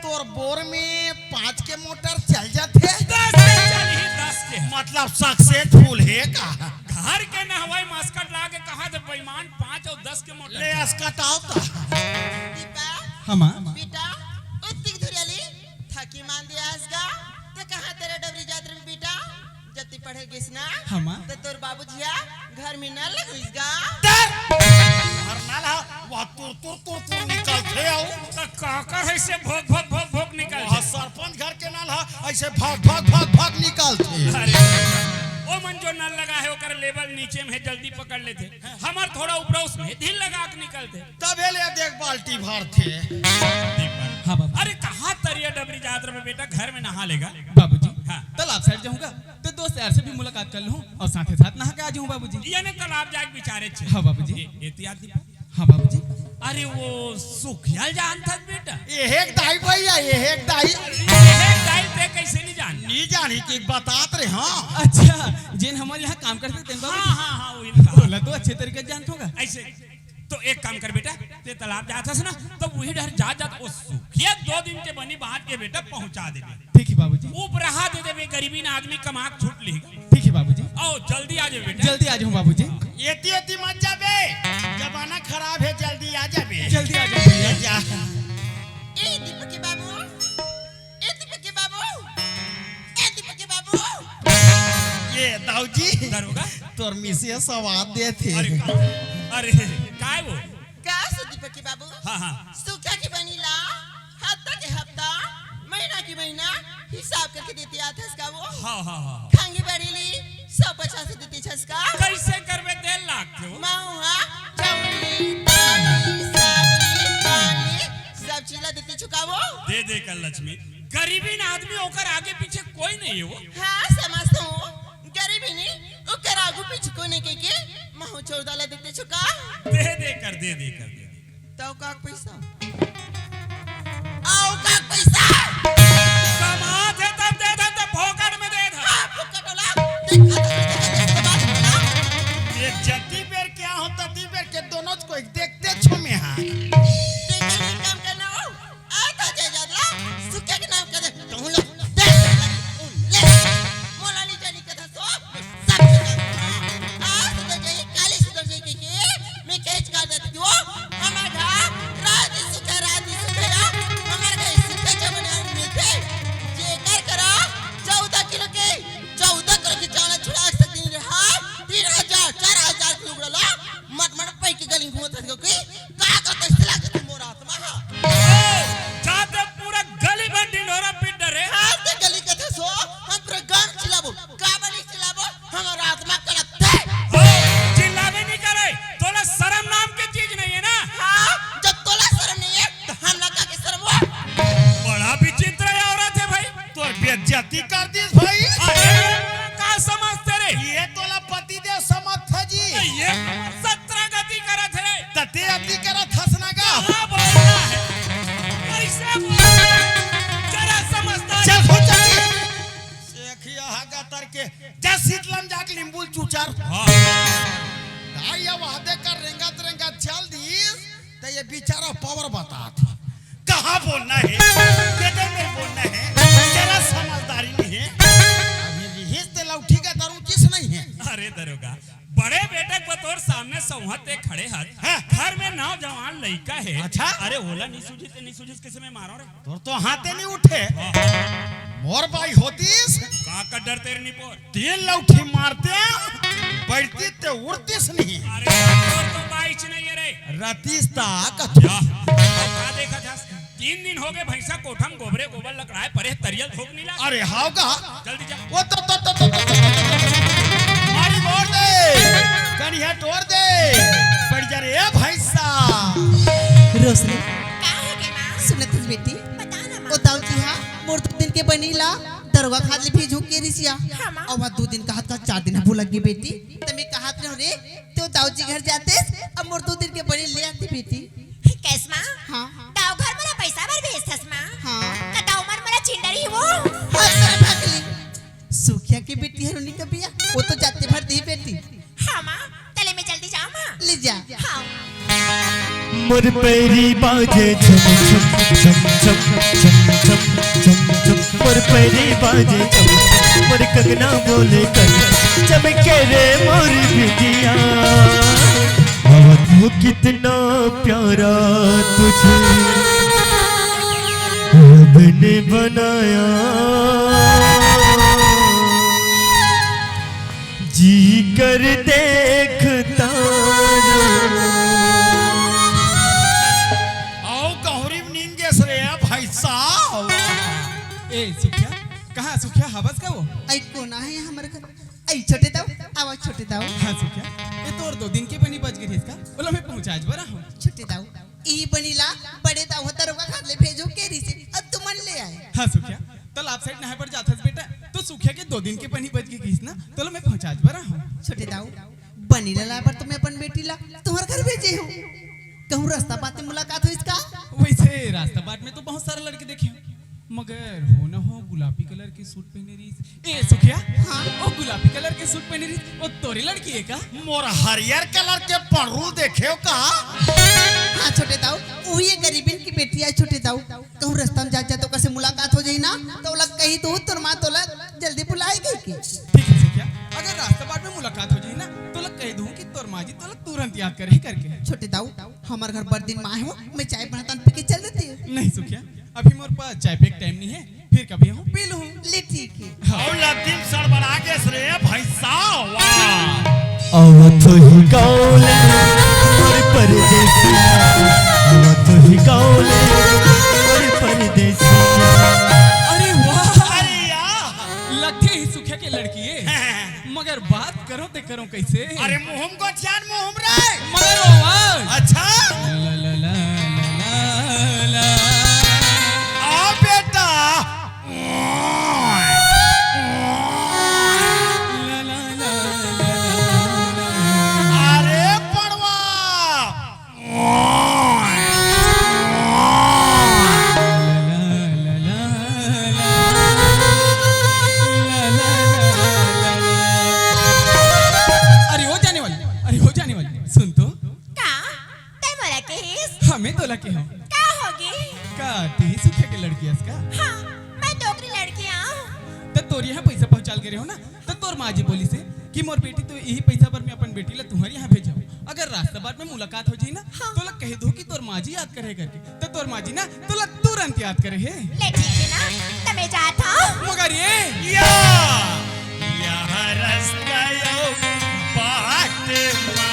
तोर बोर में पाँच के मोटर चल जाथे? दस के चलही, दस के। मतलब सक्सेसफुल हे का? घर के नहवई में असकट ला के कहा थे बेईमान, पाँच अउ दस के मोटर ले चल। असकट आओ तो। दीपा, हाँ माँ। बेटा, उत्तिक धुरियाली, थकी मान दिया हस गा, ते कहाँ तेरा डबरी जात रहे बेटा? जब तू पढ़े गिस ना, हाँ, माँ। त तोर बाबूजी हा घर में नल लगइस गा। तर! हर नल हा, वह तुर, तुर, तुर, तुर निकलथे अउ। त का कर है से भोग, भोग, भोग, भोग निकलथे? वह सरपंच घर के नल हा, ऐसे भग, भग, भग, भग निकलथे। अरे, ओ मन जो नल लगा है, ओकर लेवल नीचे में है, जल्दी पकड़ लेथे। हमर थोड़ा ऊपर उसमें ढील लगा के निकलथे। तभे ले देख बाल्टी भरथे। हाँ बाबू। अरे कहाँ तरिया डबरी जात रहे बेटा, घर में नहा लेगा। बाबूजी, हाँ। तालाब साइड जाहूँ गा, त दोस्त यार से भी मुलाकात कर लूँ अउ साथे साथ नहा के आ जाहूँ बाबूजी। याने तालाब जाए के विचारे छे। हाँ बाबूजी। ए, एती आती बा। हाँ बाबूजी। अरे वो सुखिया ल जानथस बेटा? एहे के दाई भैया, एहे के दाई। एहे के दाई ते कैसे नहीं जान? नहीं जानी कि बतात रहे, हाँ। अच्छा, जेन हमर यहाँ काम करथे तेन बाबूजी? हाँ, हाँ, हाँ, वही ना। ओला तो अच्छे तरीके से जानथों गा। ऐसे तो एक काम कर बेटा, ते तालाब जात हस ना, त वही डहर जात जात ओ सुखिया दो दिन के बनी बात के बेटा पहुंचा देबे। ठीक है बाबूजी। उपराहा दे देबे, गरीबीन आदमी कमा के छूट लेगा। ठीक है बाबूजी। आओ जल्दी आ जाओ बेटा। जल्दी आ जाऊँ बाबूजी। एती एती मत जाबे, जमाना खराब है, जल्दी आ जाबे। जल्दी आ जाऊँ भैया। जा। ए दीपक के बाबू, ए दीपक के बाबू, ए दीपक के बाबू। जी, दरोगा। तोर मिसिया सवाद देथे। अरे, अरे, काय वो? का सुदीपक के बाबू? हाँ, हाँ। सुखिया के बहिनी ला हफ्ता के हफ्ता, महीना के महीना हिसाब करके देते आथस का वो? हाँ, हाँ, हाँ। खांगी बड़ी ली सौ पचास देते छस का? कैसे करबे, दे लाग के वो? माऊ हा, चौली, ताली, साबरी, पानी, सब चीज ला देते छस का वो? दे दे कर लक्ष्मी, गरीबीन आदमी ओकर आगे पीछे कोई नहीं है वो। हाँ, समझता हूँ। गरीबीन ओकर आगू पीछे कोई नहीं कह के महू चौदह ला देते छस का? दे दे कर, दे दे कर, दे दे। तो का पैसा? आओ का पैसा? कमात हे तब दे दे, तो फोकट में दे दे। हाँ, फोकट वाला। देखा तो, देखा तो, देखा तो, देखा तो। ये जती बेर क्या होता, ती बेर के दोनों को एक देखते छो में हाँ। देखा नहीं काम करना हो। आ तो जायदाद ला, सुखिया के नाम कर दे। कहूँ लो, दे, ले। मोला नहीं जानी कथा सो, सब कुछ। आज तो जाई, काली सुधर जाई के, के, मैं कैच कर देती हूँ। हमार घर, रात ही सुखिया, रात ही सुखिया, हमार घर सुखिया जमाना में थे। जे कर करा, चौदह किलो के, चौदह किलो के चावल छुड़ा सकती नहीं रहा। तीन हजार, चार हजार किलो उड़ा ला, मट मट पै के गली घूमत हस के, का करते सिला के तुम मोर आत्मा हा। ए, जाते पूरा गली भर ढिंढोरा पीट डरे। हाँ, ते गली कथे सो, हम पूरा गांव चिल्लाबो। का बनी चिल्लाबो? हमार आत्मा कलपथे। ओ, चिल्लाबे नहीं करे। तोला शर्म नाम के चीज नहीं है ना? हाँ, जब तोला शर्म नहीं है, तो हम ना का के शर्म हो? बड़ा विचित्र औरत है भाई। तोर बेइज्जती कर दिस भाई। अरे, का समझते रे? ये तोला पति देव समझथे जी। ये सत्रह गति करत हे रे। तते अति करत हस ना गा। कहाँ बोलना है? कैसे बोलना है? जरा समझदारी। चल, हो चल। सेखिया हा गतर के। जा शीतलम जाके नींबू चुचर। हाँ। भाई, ये वादे कर रेंगत रेंगत चल दिस, तो ये बेचारा पावर बतात। कहाँ बोलना है? केदे में बोलना है? जरा समझदारी नहीं है। अभी रिहिस ते लौठी का दारू चीज नहीं है। अरे दरोगा, बड़े बेटा के बतौर सामने सौहत ते खड़े हस। हाँ। घर में नौजवान लइका है। अच्छा। अरे ओला नहीं सूझिस ते नहीं सूझिस, किसे में मारो रे? तोर तो हाथे नहीं उठे। हाँ। मोर बाई होतिस। का कर डरते रे निपोर? तीन लौठी मारते, बैठती ते उड़तीस नहीं। अरे, तोर तो बाईच नहीं है रे। रतीस ता कथू। जा। का देखा था? तीन दिन हो गए भैंसा कोठा में गोबरे गोबर लकड़ाए परे, तरियल धोक नहीं ला। अरे, हाव का? जल्दी जा। वो तो, तो, तो, तो, तो, तो, तो, तो, तो, मारी मोड़ दे, कनिया तोड़ दे, पड़ जा रे, ए भैंसा। रोशनी, का हो गे माँ? सुनत हस बेटी? बता ना माँ। ओ दाऊ जी हा, मोर दो दिन के बनी ला, दरोगा खाद ले भेजू के रिसिया। हाँ, माँ। अब दो दिन कहत का चार दिन भूल गई बेटी। त मैं कहत रहूं रे, तो दाऊ जी घर जाते, अब मोर दो दिन के बनी ले आती बेटी। कैस माँ? हाँ। दाऊ घर मोला पैसा बर भेजथस माँ? हाँ। का दाऊ मन मोला चिंडरी वो? हाँ, तेरा भागली। सुखिया के बेटी है रुनी का बिया, वो तो जाते भर दी बेटी। हाँ माँ, तले मैं जल्दी जाऊँ माँ। ले जा। हाँ। मोर पैरी बाजे झम झम, झम झम, झम झम, झम झम। मोर पैरी बाजे झम झम, मोर कंगना बोले कर, चमके रे मोर बिटिया। वो कितना प्यारा तुझे रब ने बनाया। जी कर देखता रहूं। आओ गौरी नींद जैसे रे भाई साहब। ए सुखिया, कहाँ सुखिया हवस का वो? आई कोना है हमर घर। आई छोटे दाऊ, आवा छोटे दाऊ। हाँ सुखिया, ये तोर दो दिन के बनी बच गई इसका, बोला मैं पहुँचा आज बरा हूँ। छोटे दाऊ, ई बनी ला बड़े दाऊ दरोगा खाद ले भेजू के रिसे, अब तुमन ले आए। हाँ सुखिया, तो लाभ साइड नहाए बर जाथस बेटा, तो सुखिया के दो दिन के बनी बच गई किस ना, तो लो मैं पहुँचा आज बरा हूँ। छोटे दाऊ, बनी ला लाए बर तुम्हें अपन बेटी ला तुम्हार घर भेजे हो, कहूँ रास्ता बात में मुलाकात हो इसका? वैसे रास्ता बाट में तो बहुत सारे लड़के देखे हूँ, मगर हो न हो गुलाबी कलर के सूट पहने रहीस। ए सुखिया, हाँ? ओ गुलाबी कलर के सूट पहने रहीस, ओ तोरे लड़की है का? मोर हरियर कलर के पड़रू देखे हो का? हाँ छोटे दाऊ, वही ये गरीबन की बेटी है छोटे दाऊ। कहूँ रास्ता में जात जात ओकर से मुलाकात हो जाई ना, तो ओला कही दू तोर माँ तोला जल्दी बुलाए गई के। ठीक है सुखिया, अगर रास्ता बाट में मुलाकात हो जाई ना, तो ओला कही दू कि तोर माँ जी तोला तुरंत याद करे करके। छोटे दाऊ, हमार घर बड़ दिन माँ हो, मैं चाय बनाता पी के चल देती हूँ। नहीं सुखिया, अभी मोर पास चाय पे टाइम नहीं है, फिर कभी हूँ पी लूँ। ले ठीक है। अउ लद्दी म सड़बड़ा गेस रे भैंसा, वाह। अवत ही गाँव ले मोर परदेसिया, अवत ही गाँव ले मोर परदेसिया। अरे वाह। अरे यार। लगथे ही सुखे के लड़की ए। मगर बात करो ते करो कैसे? अरे मुँह म गोठियान मुँह म रे। मगर वो आवाज। अच्छा। ला, ला, ला, ला, ला, ला। आ बेटा। ला, ला, ला, ला, ला, ला। अरे पड़वा। अरे ओ जाने वाली, अरे ओ जाने वाली, सुन तो। का? तैं मोला कहिस? हाँ, मैं तोला कहे हँव। का होगे? का, तें ही सुखिया के लड़की अस का? हाँ, मैं तो ओकरी लड़की आँव। त तोर यहाँ पैसा पहुँचाल गे रेहेंव ना, त तोर माँ जी बोलिस हे कि मोर बेटी तो इही पैसा बर मैं अपन बेटी ला तुम्हर यहाँ भेजहूँ। अगर रास्ता बाट में मुलाकात हो जाही ना, हाँ। तोला कहि दो कि तोर माँ जी याद करे हे करके। त तोर माँ जी ना तोला तुरंत याद करे हे। ले ठीक हे ना, त मैं जात हँव। मगर ये या, यह रस्ता यो बाट मा,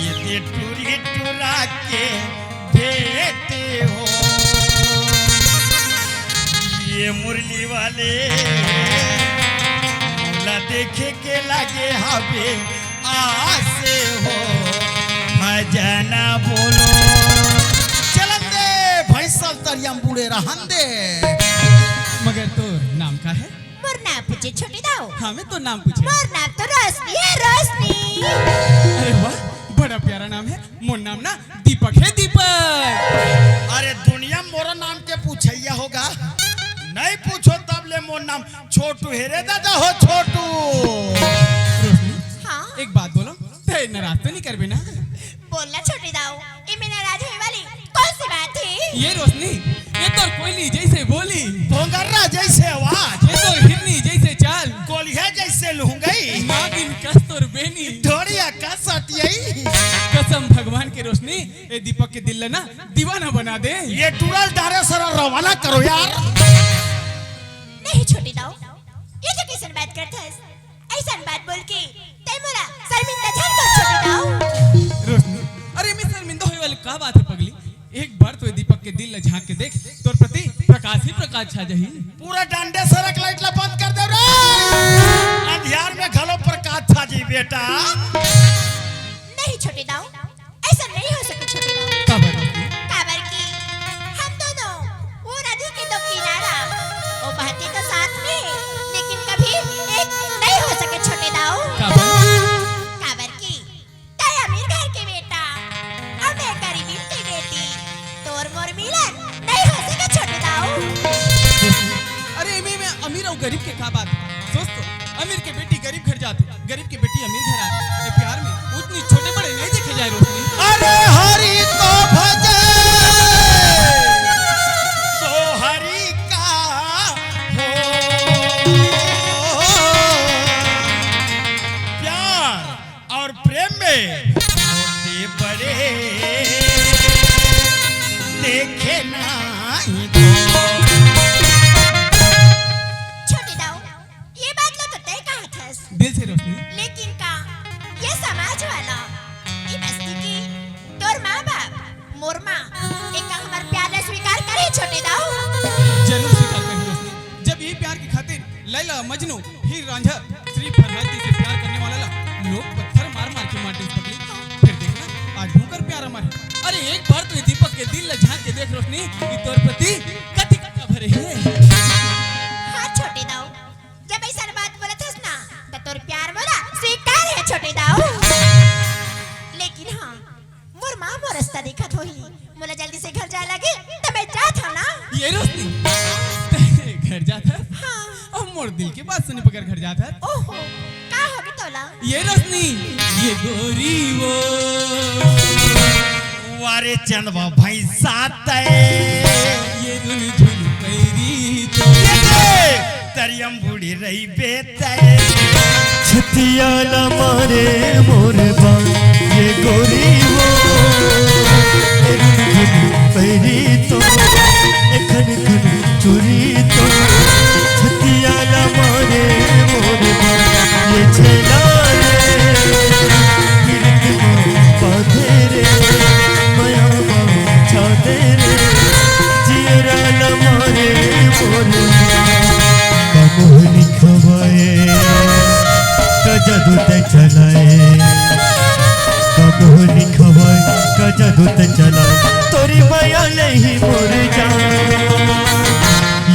ये दे टूरी टूरा के भेंट हो। ये मुरली वाले ला देखे के लागे हवे आस हो, भजन बोलो। चलन दे, भैंसा ल तरिया म बूड़े रहन दे। मगर तोर नाम का हे? मोर नाम पूछे छोटे दाऊ। हाँ, मैं तोर नाम पूछे। मोर नाम तो रोशनी हे, रोशनी। अरे वाह, बड़ा प्यारा नाम हे। मोर नाम ना दीपक हे, दीपक। अरे दुनिया म मोरो नाम के पूछइया होगा। नहीं पूछो तब ले मोर नाम छोटू हे रे दादा हो, छोटू। रोशनी, हाँ? एक बात बोलँव, तैं नाराज तो नहीं करबे ना? बोल ना छोटे दाऊ, इमे नाराज होय वाली कौन सी बात हे? ये रोशनी, ये तोर कोयली जैसे बोली। भोंगर्रा जैसे आवाज। ये तोर हिरनी जैसे चाल। कोलिया जैसे लुहंगई। नागिन कस तोर बेनी। ढोड़िया कस सटियई। कसम भगवान के रोशनी, ए दीपक के दिल ल ना दीवाना बना दे। ये टूरा ल डायरेक्ट सरा रवाना करो यार। नहीं छोटे दाऊ, ये तो कइसन बात करथस? अइसन बात बोल के तैं मोला शर्मिंदा झन कर छोटे दाऊ। रोशनी, अरे मैं शर्मिंदा होय वाली का बात हे पगली? एक बार तो ये दीपक के दिल ल झांक के देख, तोर प्रति प्रकाश ही प्रकाश छा जाही। पूरा डंडे सरक लाइट ला बंद कर दे रे। अंधियार में घलो प्रकाश छा जाही बेटा। नहीं छोटे दाऊ, अइसन नहीं हो सके छोटे दाऊ। काबर? काबर कि हम दोनों वो नदी के दो किनारा, वो बहती तो साथ में, लेकिन कभी एक नहीं हो सके छोटे दाऊ। काबर? काबर कि तैं अमीर घर के बेटा, अउ मैं गरीबी के बेटी, तोर मोर मिलन नहीं हो सके छोटे दाऊ। अरे एमे में अमीर अउ गरीब के का बात? सोच तो, अमीर के बेटी गरीब घर जाथे, गरीब के बेटी अमीर घर आथे। ये प्यार में ऊंच नीच छोटे बड़े नहीं देखे जाए रोशनी। अरे हरि को भजे, सो हरि का हो। प्यार और प्रेम में छोटे बड़े देखे नहीं तो। छोटे दाऊ, ये बात ला तो तैं कहत हस। दिल से रोशनी। लेकिन का ये समाज वाला, ये बस्ती की, तोर माँ बाप, मोर माँ, एका हमर प्यार ला स्वीकार करही छोटे दाऊ? जरूर स्वीकार करही रोशनी। जब ये प्यार की खातिर लैला मजनू, हीर रांझा, श्री फरहाद जी से प्यार करने वाला ला लोग पत्थर मार मार के मार दे पगली। फिर देखना आज भूकर प्यार अमर है। अरे एक बार तो ये दीपक के दिल ला झांक के देख रोशनी कि तोर प्रति कति कति भरे है। हाँ छोटे दाऊ, जब अइसन बात बोलत हस ना, त तोर प्यार मोला स्वीकार है छोटे दाऊ। लेकिन हाँ, मोर माँ मोर रस्ता देखत होही, मोला जल्दी से घर जाए लगे, त मैं जात हँव ना। ये रोशनी, घर जात हस? हाँ। अब मोर दिल के बात सुने बगैर घर जात हस? ओहो, का होगे तोला? ये रोशनी, ये गोरी वो वारे चंदवा भैंसा तय। ये रुन झुन पैरी तो। ये दे, तरियम बूढ़ी रहिबे तय। छतिया ला मारे मोर बा, ये गोरी वो। ये रुन झुन पैरी तो। एक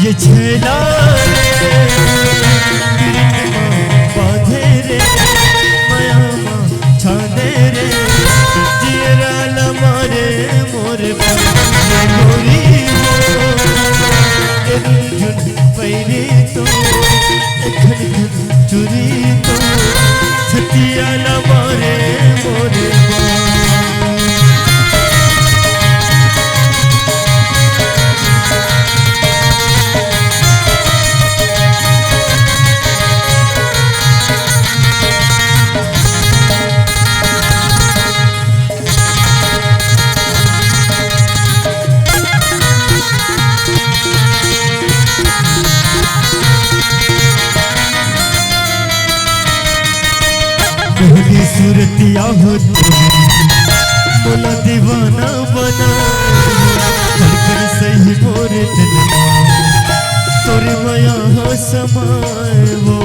ये छैला रे, पीरित मा बांधे रे, मया मा छांदे रे, जियरा ला मारे मोर बन गोरी हो। ए रुनझुन पैरी तो, ए खनखन चुरी तो, छतिया ला मारे मोर बन। मोहनी सूरतिया हो तोरी, मोला दीवाना बना, धड़कन सही मोर दिल मा, तोरे मया हो समाए वो।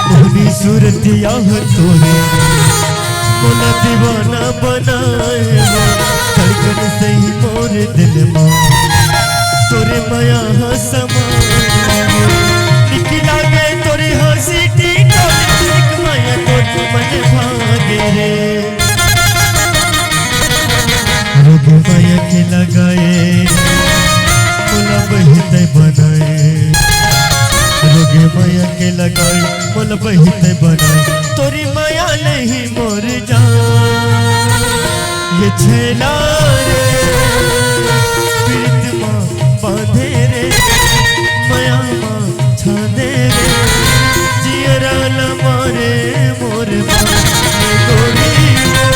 मोहनी सूरतिया हो तोरी, मोला दीवाना बनाए वो, धड़कन सही मोर दिल मा, तोरे मया हा समाए वो। निक लागे तोरे हंसी टिटोली, निक मया तोर मन भागे रे। रोग मया के लगाए, मोला बहिते बनाए। रोग मया के लगाए, मोला बहिते बनाए। तोरी मया ले ही मोर जान। ये छैला रे, पीरित मा बांधे रे, मया मा छांदे रे, जियरा ला मारे मोर बन गोरी हो।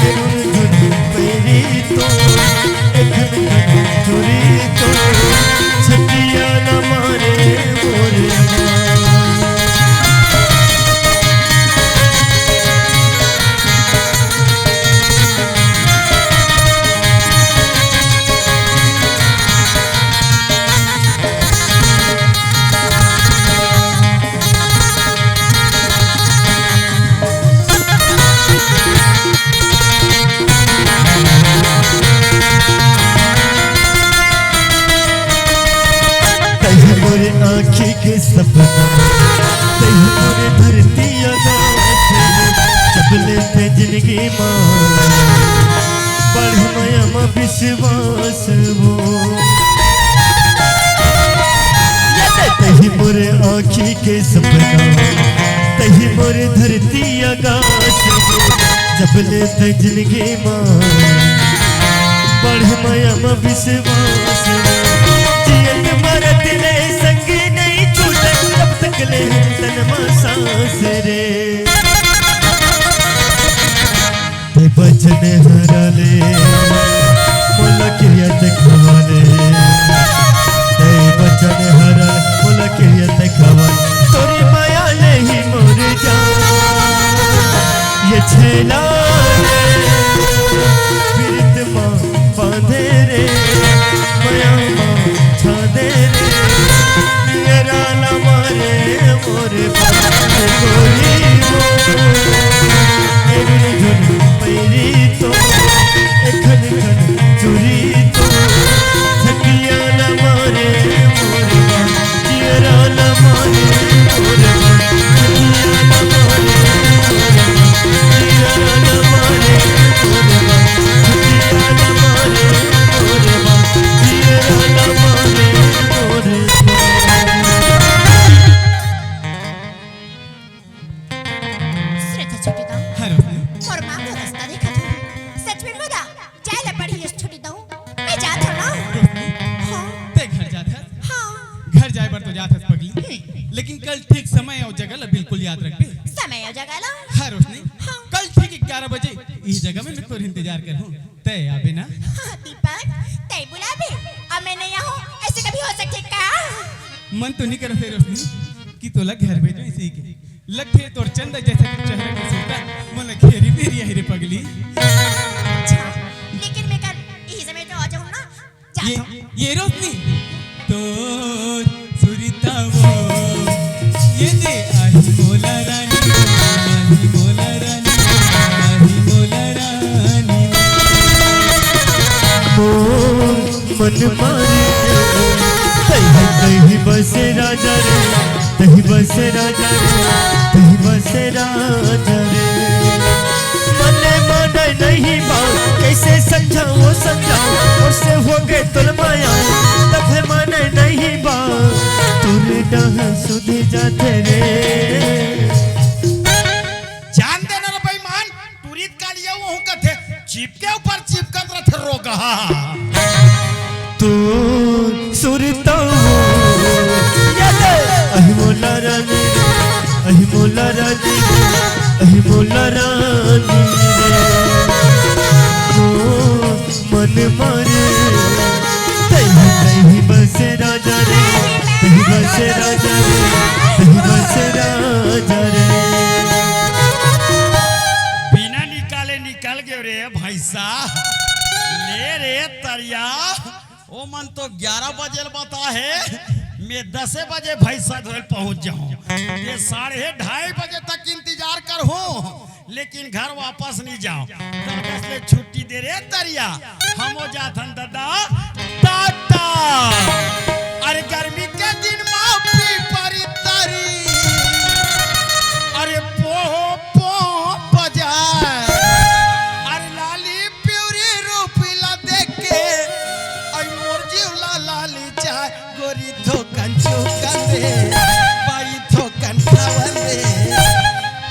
ए रुनझुन पैरी तो, ए खनखन चुरी तो, छतिया ला मारे मोर बन। तही मोर आँखी के सपना, तही मोर धरती आकाश, जब ले ते जिंदगी मा, बढ़ मया मा विश्वास वो। तही मोर आँखी के सपना, तही मोर धरती आकाश, जब ले ते जिंदगी मा, बढ़ मया मा विश्वास। जियत मरत ले संग नहीं छूटे, तब तक ले हम तन मा सांस रे। ते बचन हरा ले, मोला किरिया ते खवा ले। ते बचन हरा, मोला किरिया ते खवा ले। तोरी मया ले ही मोर जान। ये छैला रे, पीरित मा बांधे रे, मया मा छांदे रे, मेरा ला मारे मोर बन गोरी हो। ए रुनझुन पैरी तो, ए खनखन चुरी तो, छतिया ला मारे मोर बन। श्रद्धा छोटे दाऊ। हाँ, रोशनी। मोर माँ के रास्ता देखत हूँ। सच में मोला जाए ला पड़ही छोटे दाऊ। मैं जात हूँ ना। रोशनी, हाँ। ते घर जात हस? हाँ। घर जाए बर तो जात हस पगली। हम्म। लेकिन कल ठीक समय अउ जगह ला बिल्कुल याद रखबे। समय अउ जगह ला? हाँ रोशनी। हाँ। कल ठीक ग्यारह बजे इही जगह में मैं तोर इंतजार करहूँ। तय आबे ना? हाँ दीपक, तय बुलाबे। अब मैं नहीं आऊँ, ऐसे कभी हो सकथे का? मन तो नहीं करत हे रोशनी कि तोला घर भेजो इसी के। लगथे तोर चंदा जैसे चेहरा के सुरता मोला घेरी बेरी आही रे पगली। अच्छा, लेकिन मैं कल इही समय तो आ जाऊँ ना, जात हूँ। ये रोशनी, तोर सुरता वो, ये दे आही मोला रानी, आही मोला रानी, आही मोला रानी। ओ मन मारे, तही तही बसे राजा रे, तही बसे राजा रे, तही बसे राजा रे। मने माने नहीं बा, कैसे समझाओ समझाओ, ओसे हो गए तोर माया, तभे माने नहीं बा, तोरे डह सुध जाते रे। जान देना रे बेईमान, टूरी त कालिया वहू कथे, चिपके ऊपर चिपकत रथे रोगहा। तू सुरता हो, या दे। अहि मोला रानी, अहि मोला रानी, अहि मोला रानी रे। ओ मन मारे, तही तही बसे राजा रे, तही बसे राजा रे, तही बसे राजा रे। बिना निकाले निकल गयो रे भैंसा। ले रे तरिया, ओ मन तो ग्यारह बजे ल बता हे, मैं दसे बजे भैंसा धोए ल पहुंच जाऊं। ये साढ़े ढाई बजे तक इंतजार करहूं, लेकिन घर वापस नहीं जाओ। तब बस ले छुट्टी दे रे तरिया, हम हो जाथन दादा टाटा। अरे गर्मी के दिन मा पीपर तरी, अरे पोह पोह बजाए, अरे लाली पिवरी रूप ला देख के, अरे मोर जीव ला लाली चाहे। गोरी थोकन चुकन दे, बाई थोकन खावन दे।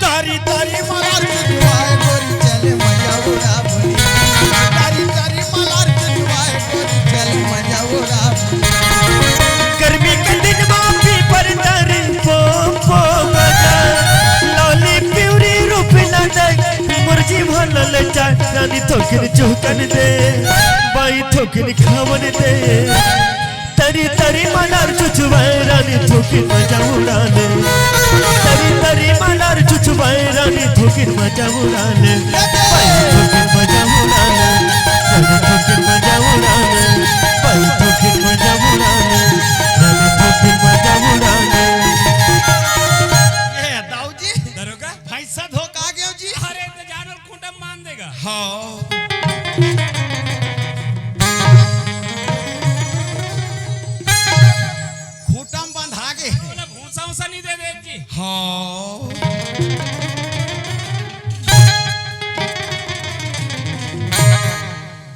तारी तारी मलार चुचुवाए, गोरी चले मजा उड़ाबो। तारी तारी मलार चुचुवाए, गोरी चले मजा उड़ाबो। गर्मी के दिन मा पीपर तरी पो पो बजा, लाली पिवरी रूप ला दे, मुरझी भलल चाय, रानी थोकन चुकन दे, बाई थोकन खावन दे। तरी तरी मलार चुचुवाए रानी थोकिन मजा उड़ा ले। तरी तरी मलार चुचुवाए रानी थोकिन मजा उड़ा ले। बाई थोकिन मजा उड़ा ले। रानी थोकिन मजा उड़ा ले। बाई थोकिन मजा उड़ा ले। रानी थोकिन मजा उड़ा ले। ए, दाऊ जी। दरोगा? भैंसा धोखा गयो जी। अरे, तो जानवर खूंटा मान देगा। हाँ। खूंटा में बंधा गे। बोला, भूसा उसा नहीं दे दे जी। हाँ।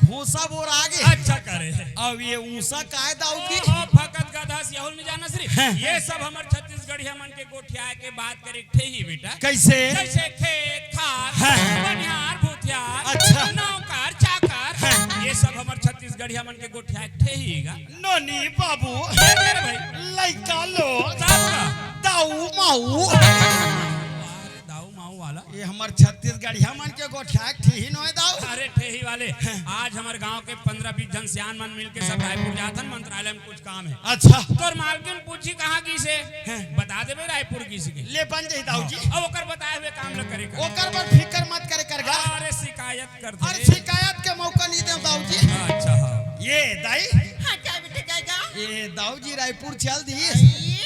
भूसा बोर आगे। अच्छा करे। अब ये ऊंसा काय दाऊ जी? ओहो, फकत गधा सियाहुल में जाना श्री। हैं। ये सब हमर छत्तीसगढ़िया मन के गोठिया के बात करे ठेही बेटा। कैसे? जैसे खेत खार, हाँ। बनिहार भूथियार, अच्छा। नौकर चाकर, हाँ। ये सब हमर छत्तीसगढ़िया मन के गोठिया के ठेही गा। नोनी बाबू, ये मेरे भाई। लइका लो। सब गा। दाऊ माऊ। अरे दाऊ माऊ वाला। ये हमर छत्तीसगढ़िया मन के गोठिया के ठेही नोय दाऊ। अरे ठेही वाले, हाँ। आज हमर गांव के पंद्रह बीस झन सियान मन मिलके सब रायपुर जाथन मंत्रालय में कुछ काम हे। अच्छा। तोर मालकिन पूछी कहाँ गिस हे? हैं। बता देबे रायपुर गिस हे। ले बन जाही दाऊ जी। अब ओकर बताए हुए काम ल करे कर। ओकर बर फिकर मत करे कर गा। अरे शिकायत कर दे। अरे शिकायत के मौका नहीं देव दाऊ जी। अच्छा, हाँ। ये दाई। हाँ, का बेटा, का, का? ये दाऊ जी रायपुर चल दिस। आई,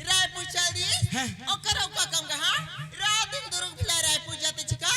रायपुर चल दिस? हैं। ओकर अउ का काम गा, हाँ? रात दिन दुरुग भिलाई रायपुर जाते छिका।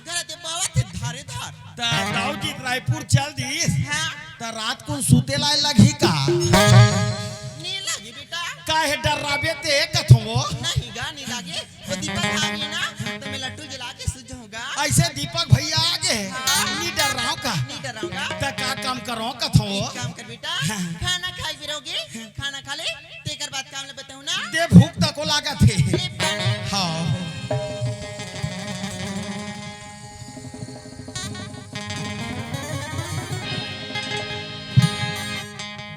घर दे बावत हे धारे धार। त दाऊ जी रायपुर चल दिस। हाँ। त रात कुन सुते लाय लगही का? नी लगी बेटा। काहे डर्राबे ते कथों वो? नहीं गा, नी लगे। वो दीपक आ गई ना, तो मैं लट्टू जला के सो जाऊंगा। ऐसे दीपक भैया आ गए, हाँ। नी डर्राओं का? नी डर्राओं का। त का काम करों कथों वो? एक काम कर बेटा, हाँ। खाना खाई भी रहोगे, खाना खा ले, तेकर बाद काम ले बताऊं ना। दे भूख तको लागत हे। ले पानी। हाँ।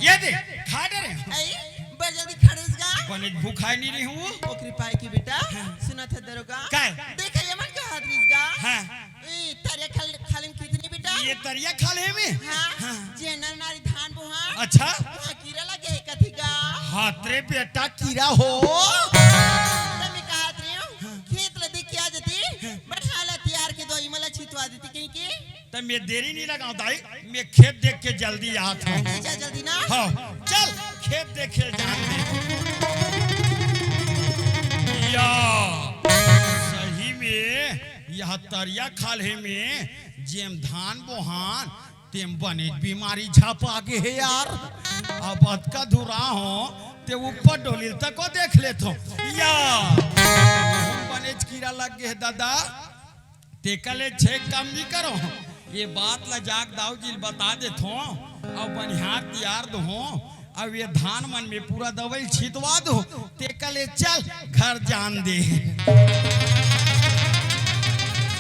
ये दे, खा डरे। आई, बड़ जल्दी खड़ूस गा। बने भूखाय नहीं रही हूँ। ओकरी पाए की बेटा, हाँ। सुना था दरोगा। काय? देखा ये मन के हाथ रिस गा। हाँ। ए, तरिया खाल-, खाली में कितनी बेटा? ये तरिया खाल हे में? हाँ। हाँ। जे नर नारी धान बोहा। अच्छा। वहाँ कीरा लगे हे कथी गा। हाथ रे बेटा कीरा हो। त मैं कहत रही हूँ, खेत ल देख के आ जाती, बठा ल तियार के दो, इमला छितवा देती कहीं के। त मैं देरी नहीं लगाऊं दाई, मैं खेत देख के जल्दी आत हूँ। ले जा जल्दी ना। हाँ, चल खेत देखे जान दे। या, सही में यह तरिया खाल हे में जेम धान बोहान तेम बनेच बीमारी झपा गे हे यार। अब अतका धुरा हो, ते ऊपर डोलिल तको देख लेथो। या, बनेच कीरा लग गे हे दादा। तेकर ले छेक काम नी करो। ये बात ला जाके दाऊ जी ल बता देथो। अउ बनिहार तियार दो। अउ ये धान मन में पूरा दवाई छितवा दो। तेकर ले चल घर जान दे।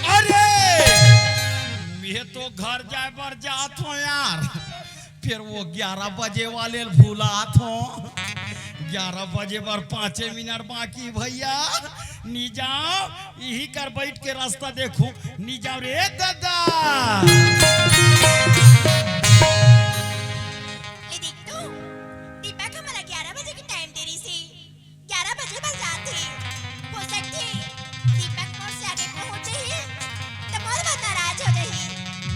अरे, मैं तो घर जाए बर जात हो यार। फिर वो ग्यारह बजे वाले ल भुलात हो। ग्यारह बजे बर पाँचे मिनट बाकी भैया, नी जाओ, इही कर बैठ के रास्ता देखो, नी जाओ रे दादा। ये देख तो, दीपक हमला ग्यारह बजे के टाइम दे रही से। ग्यारह बजे बस जात हे। हो सकथे दीपक मोर से आगे पहुंच जाही, त मोर बर नाराज हो जाही।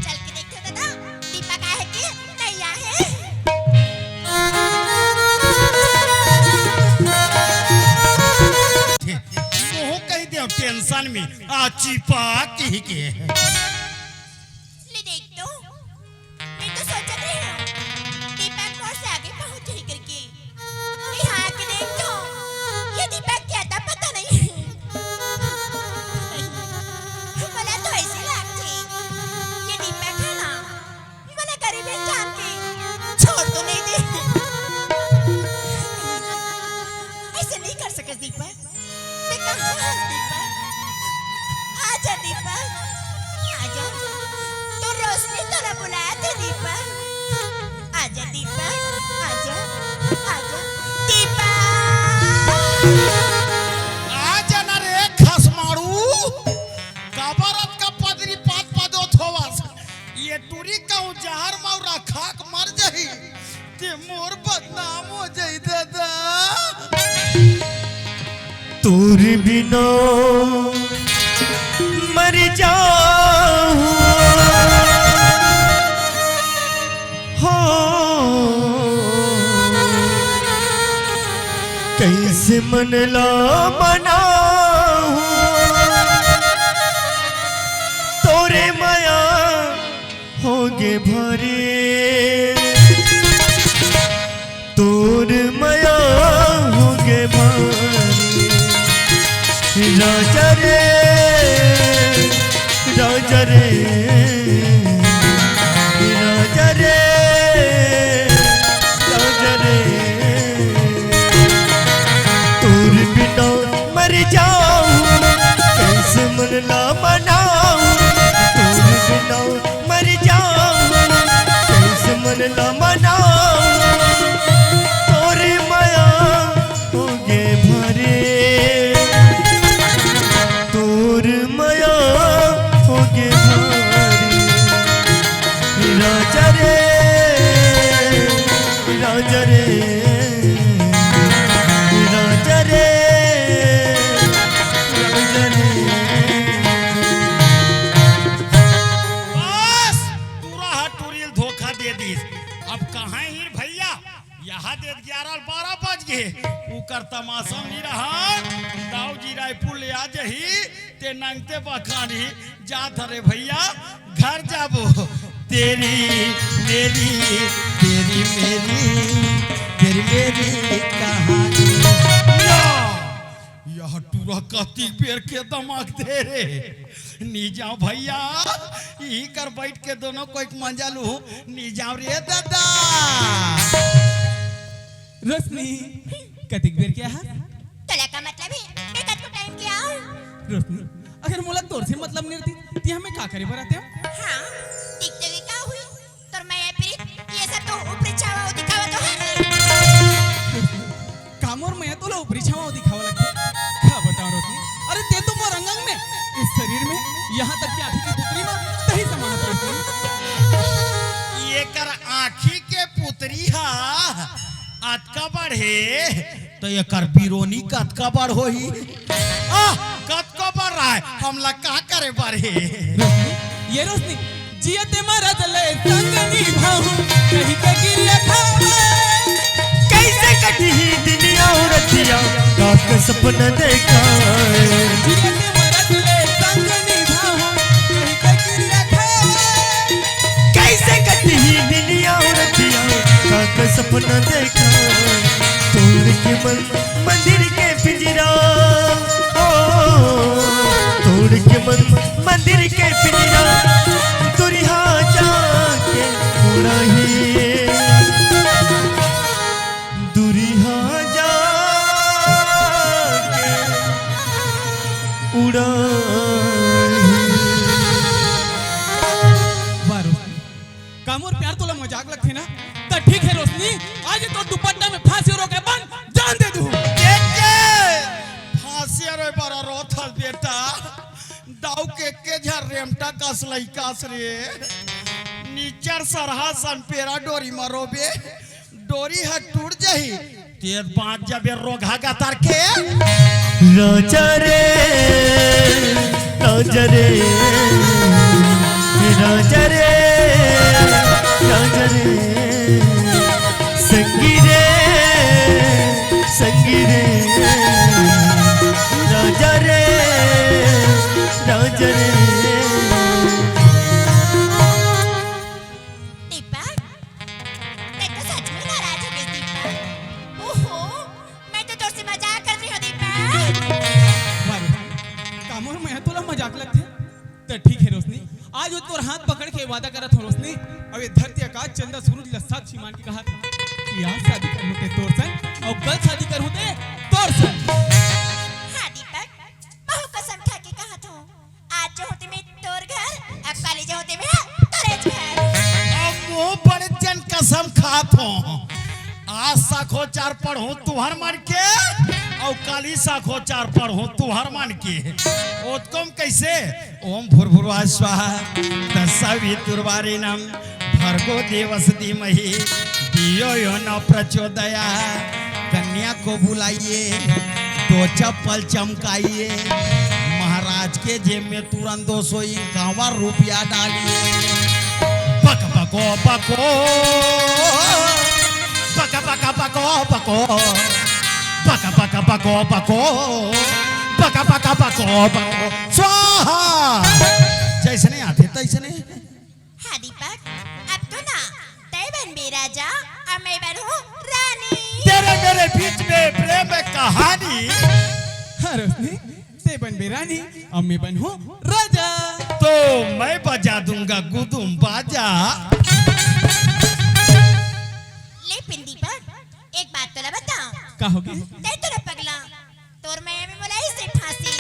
चल के देखथो दादा, दीपक आहे कि नहीं आहे। मोहू कहि देव टेंशन में आ चिपा कहि के। ले देख तो, मैं तो सोचत रहे हूँ, दीपक मोर से आगे पहुँच जाही करके। यहाँ आके देख तो, ये दीपक के अता पता नहीं है। मोला तो ऐसे लागथे, ये दीपक है ना, मोला गरीब इंसान के छोड़ तो नहीं दे। ऐसे नहीं कर सके दीपक। ते कहाँ हस दीपक? आजा दीपक, आजा। तो रोशनी तोला बुलात हे दीपक। आजा दीपक, आजा, आजा। दीपक। आजा ना रे खसमाड़ू। काबर अतका पदरी पात पादोत होवस? ये टूरी कहूँ जहर मौरा खाक मर जाही, ते मोर बदनाम हो जाही दादा। तोर बिना मर जाऊं हो, कैसे मन ला मनाऊं, तोरे मया होगे भारी, तोर मया होगे भारी। राजा रे, राजा रे, राजा रे, राजा रे। तोर बिना मर जाऊं, कैसे मन ला मनाऊं, तोर बिना मर जाऊं, कैसे मन ला मनाऊं, तोरे मया होगे भारी, तोर मया होगे भारी। राजा रे, राजा रे, राजा रे, राजा रे। बस, टूरा ह टूरी ल धोखा दे दिस। अब कहाँ हे भैया? यहाँ दे ग्यारह बारह बज गे। उकर तमाशा नी रहा। दाऊ जी रायपुर ले आ जाही, ते नंगते बखानी जात हरे भैया, घर जाबो। तेरी मेरी, तेरी मेरी, तेरी मेरी कहानी। या, यह टूरा कतिक बेर के दमाक दे रे। नी जाओ भैया, इही कर बैठ के दोनों कोई मजा लू। नी जाओ रे दादा। रोशनी, कतिक बेर के आहा? तोला का मतलब हे? मैं कतको टाइम के आऊं? रोशनी, अगर मोला तोर से मतलब नहीं रहती, ते हमें का करे बर आते हम? हाँ, दिखते हुए का हुई? तोर मया प्रीत, ये सब तो ऊपरी छावा दिखावा तो है नहीं। रोशनी, का मोर मया तोला ऊपरी छावा दिखावा लगथे? का बताओ रोशनी, अरे ते तो मोर अंग अंग में, इस शरीर में, यहाँ तक कि आँखी के पुतरी में तही समानत रहती। ये कर आँखी के पुतरी हा अतका बड़ हे, तो एकर बिरोनी कतका बड़ होही? आह, कतको बड़ रहय, हमला का करे बर हे? रोशनी, ये रोशनी, जियते मरत ले संग निभाऊं, कहीं के गिरिया खावे। कैसे कटही दिन अउ रतिया, का के सपना देखा है। जियते मरत ले संग निभाऊं, कहीं के गिरिया खावे। कैसे कटही सपना देखा, तोड़ के मन मंदिर के पिंजरा, ओ, तोड़ के मन मंदिर के पिंजरा, दुरिहा जाके उड़ाही, दुरिहा जाके उड़ाही। वाह रोशनी, का मोर प्यार तोला मजाक लगथे ना? त ठीक हे रोशनी, आज तो दुपट्टा में फांसी रोके बन जान दे दूं। के के? फांसी रोए बर रोथस बेटा, दाऊ के के झर रेमटा कस लइकास रे। निचर सरहा सन पेरा डोरी म रोबे, डोरी ह टूट जाही, तें बांच जाबे रोगहा गतर के। राजा रे, राजा रे, राजा रे, राजा रे, संगी रे, संगी रे, राजा रे, राजा रे। दीपक, तैं तो सच में नाराज हो गए दीपक। ओहो, मैं तो तोर से मजाक कर रही हूँ दीपक। वाह रोशनी, का मोर मया तोला मजाक लगथे? त ठीक हे रोशनी, आज वो तोर हाथ पकड़ के वादा करत हूँ रोशनी, अब ये धरती आकाश चंदा सूरज ला साक्षी मान के कहा था कि आज शादी कर होते तोर संग और कल शादी कर होते तोर संग। हाँ दीपक, बहु कसम खा के कहा था। आज जो होते मैं तोर घर, अब काली जो होते मैं तोरे घर। अब मुंह बड़े जन कसम खात हो। आज साखोचार पढ़ो तुहर मन के, अउ काली साखोचार पढ़ो तुहर मन के। ओतकोम कैसे? ओम भूर्भुवः स्वाहा, तत्सवितुर्वरेण्यं, भर्गो देवस्य धीमहि, धियो यो न प्रचोदयात्। कन्या को बुलाइए, दो चप्पल चमकाइए, महाराज के जेब में तुरंत दो सौ इक्यावन रुपया डालिए। बक बको बको, बक बक बको बको, बक बक बको बको, बक बक बको बको, स्वाहा। जैसने आथे तैसने। हाँ दीपक, अब तो ना तय बनबे राजा और मैं बनहूँ रानी। तेरे मेरे बीच में प्रेम कहानी। हाँ रोशनी, तय बनबे रानी और मैं बनहूँ राजा। तो मैं बजा दूंगा गुदुम बाजा। लेकिन दीपक, एक बात तोला बताओ। का होगे? तय तो ना पगला, तोर मया में मोला अइसे फांसिस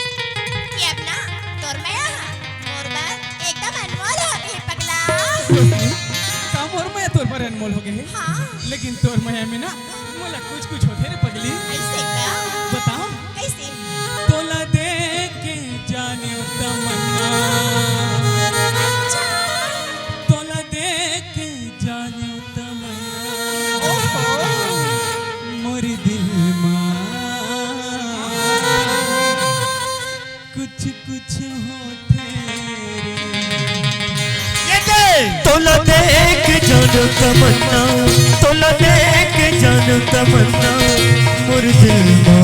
कि अब ना तोर मया ह मोर बर एकदम अनमोल हो गे हे पगला। का मोर मया तोर बर अनमोल हो गे हे? हाँ। लेकिन तोर मया में ना मोला कुछ कुछ होथे रे पगली। अइसे का? बताओ। कइसे? तोला देख के जानियो तमन्ना। अच्छा। तोला देख के जानियो तमन्ना। ओहो। मोर दिल मा कुछ कुछ होथे रे। ये दे। तोला देख जानो तमन्ना, तोला देख जानो तमन्ना, मोर दिल मा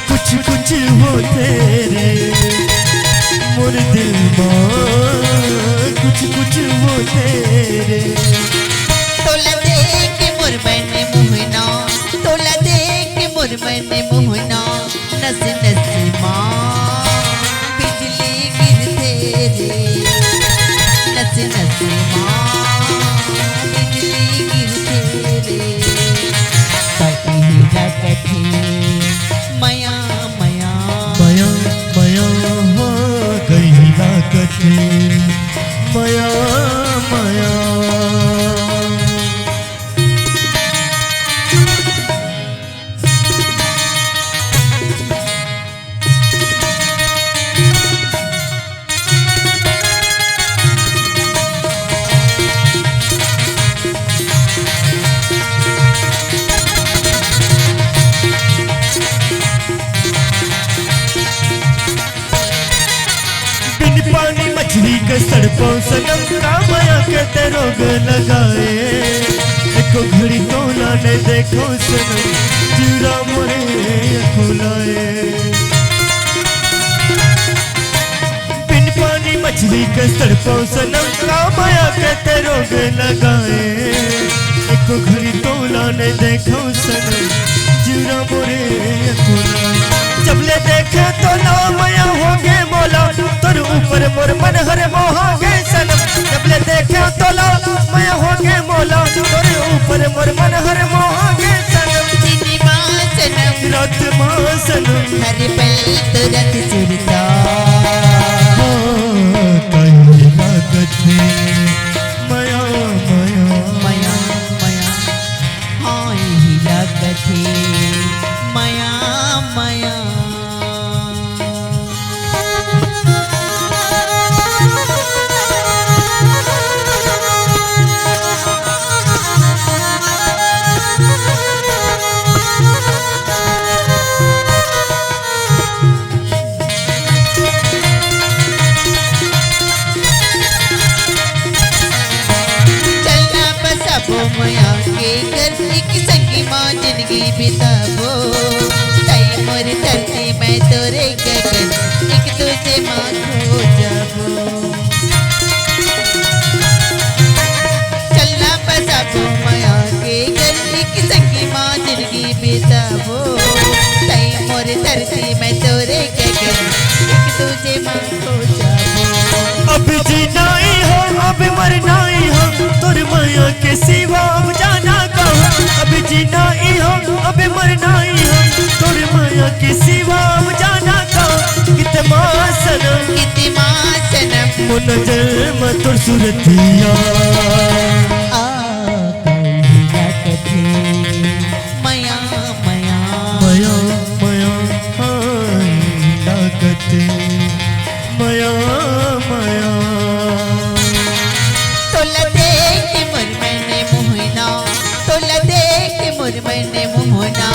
कुछ कुछ होथे रे, मोर दिल मा कुछ कुछ होथे रे। तोला देख के मोर मन मोहना, तोला देख के मोर मन मोहना, नस नस मा बिजली गिरथे रे, नस नस मा बिजली गिरथे रे। कहीं ना कहीं मया मया, मया मया हो कहीं ना कहीं मया मया। बिन पानी मछली के तड़पो सनम, का मया के ते रोग लगाए। एको घड़ी तोला नइ देखो सनम, जियरा मोरे अकुलाए। बिन पानी मछली के तड़पो सनम, का मया के ते रोग लगाए। एक घड़ी तोला नइ देखव सनम, जिउरा मोरे अकोला। जब ले देखे तोला मया होगे मोला, तोर ऊपर मोर मन हर मोहागे सनम। जब ले देखे तोला मया होगे मोला, तोर ऊपर मोर मन हर मोहागे सनम। दिन मा सनम, रात मा सनम, हर पल तोर सुरता। हो, कहीं लागत हे मया, मया, मया, मया। हाँ, इही लागत हे मया, मया। चलना बसबो मया के घर, एक संगी मा जिंदगी बिताबो। तई मोर धरती, मैं तोरे गगन, एक दूजे मा खो जाबो। चलना बसबो मया के घर, एक संगी मा जिंदगी बिताबो। तई मोर धरती, मैं तोरे गगन, एक दूजे मा खो जाबो। अब जीना ही हो, अब मरना ही हो, तोर मया के सिवा अब जाना कहाँ। अब जीना ही हो, अब मरना ही हो, तोर मया के सिवा अब जाना कहाँ। कित मा सनम, कित मा सनम, मोर नजर मा तोर सुरतिया। आ, कहीं लागत हे मया, मया। मया, मया, हाँ, लागत हे मया, मया। तोला देख के मोर मन मोहना, तोला देख के मोर मन मोहना।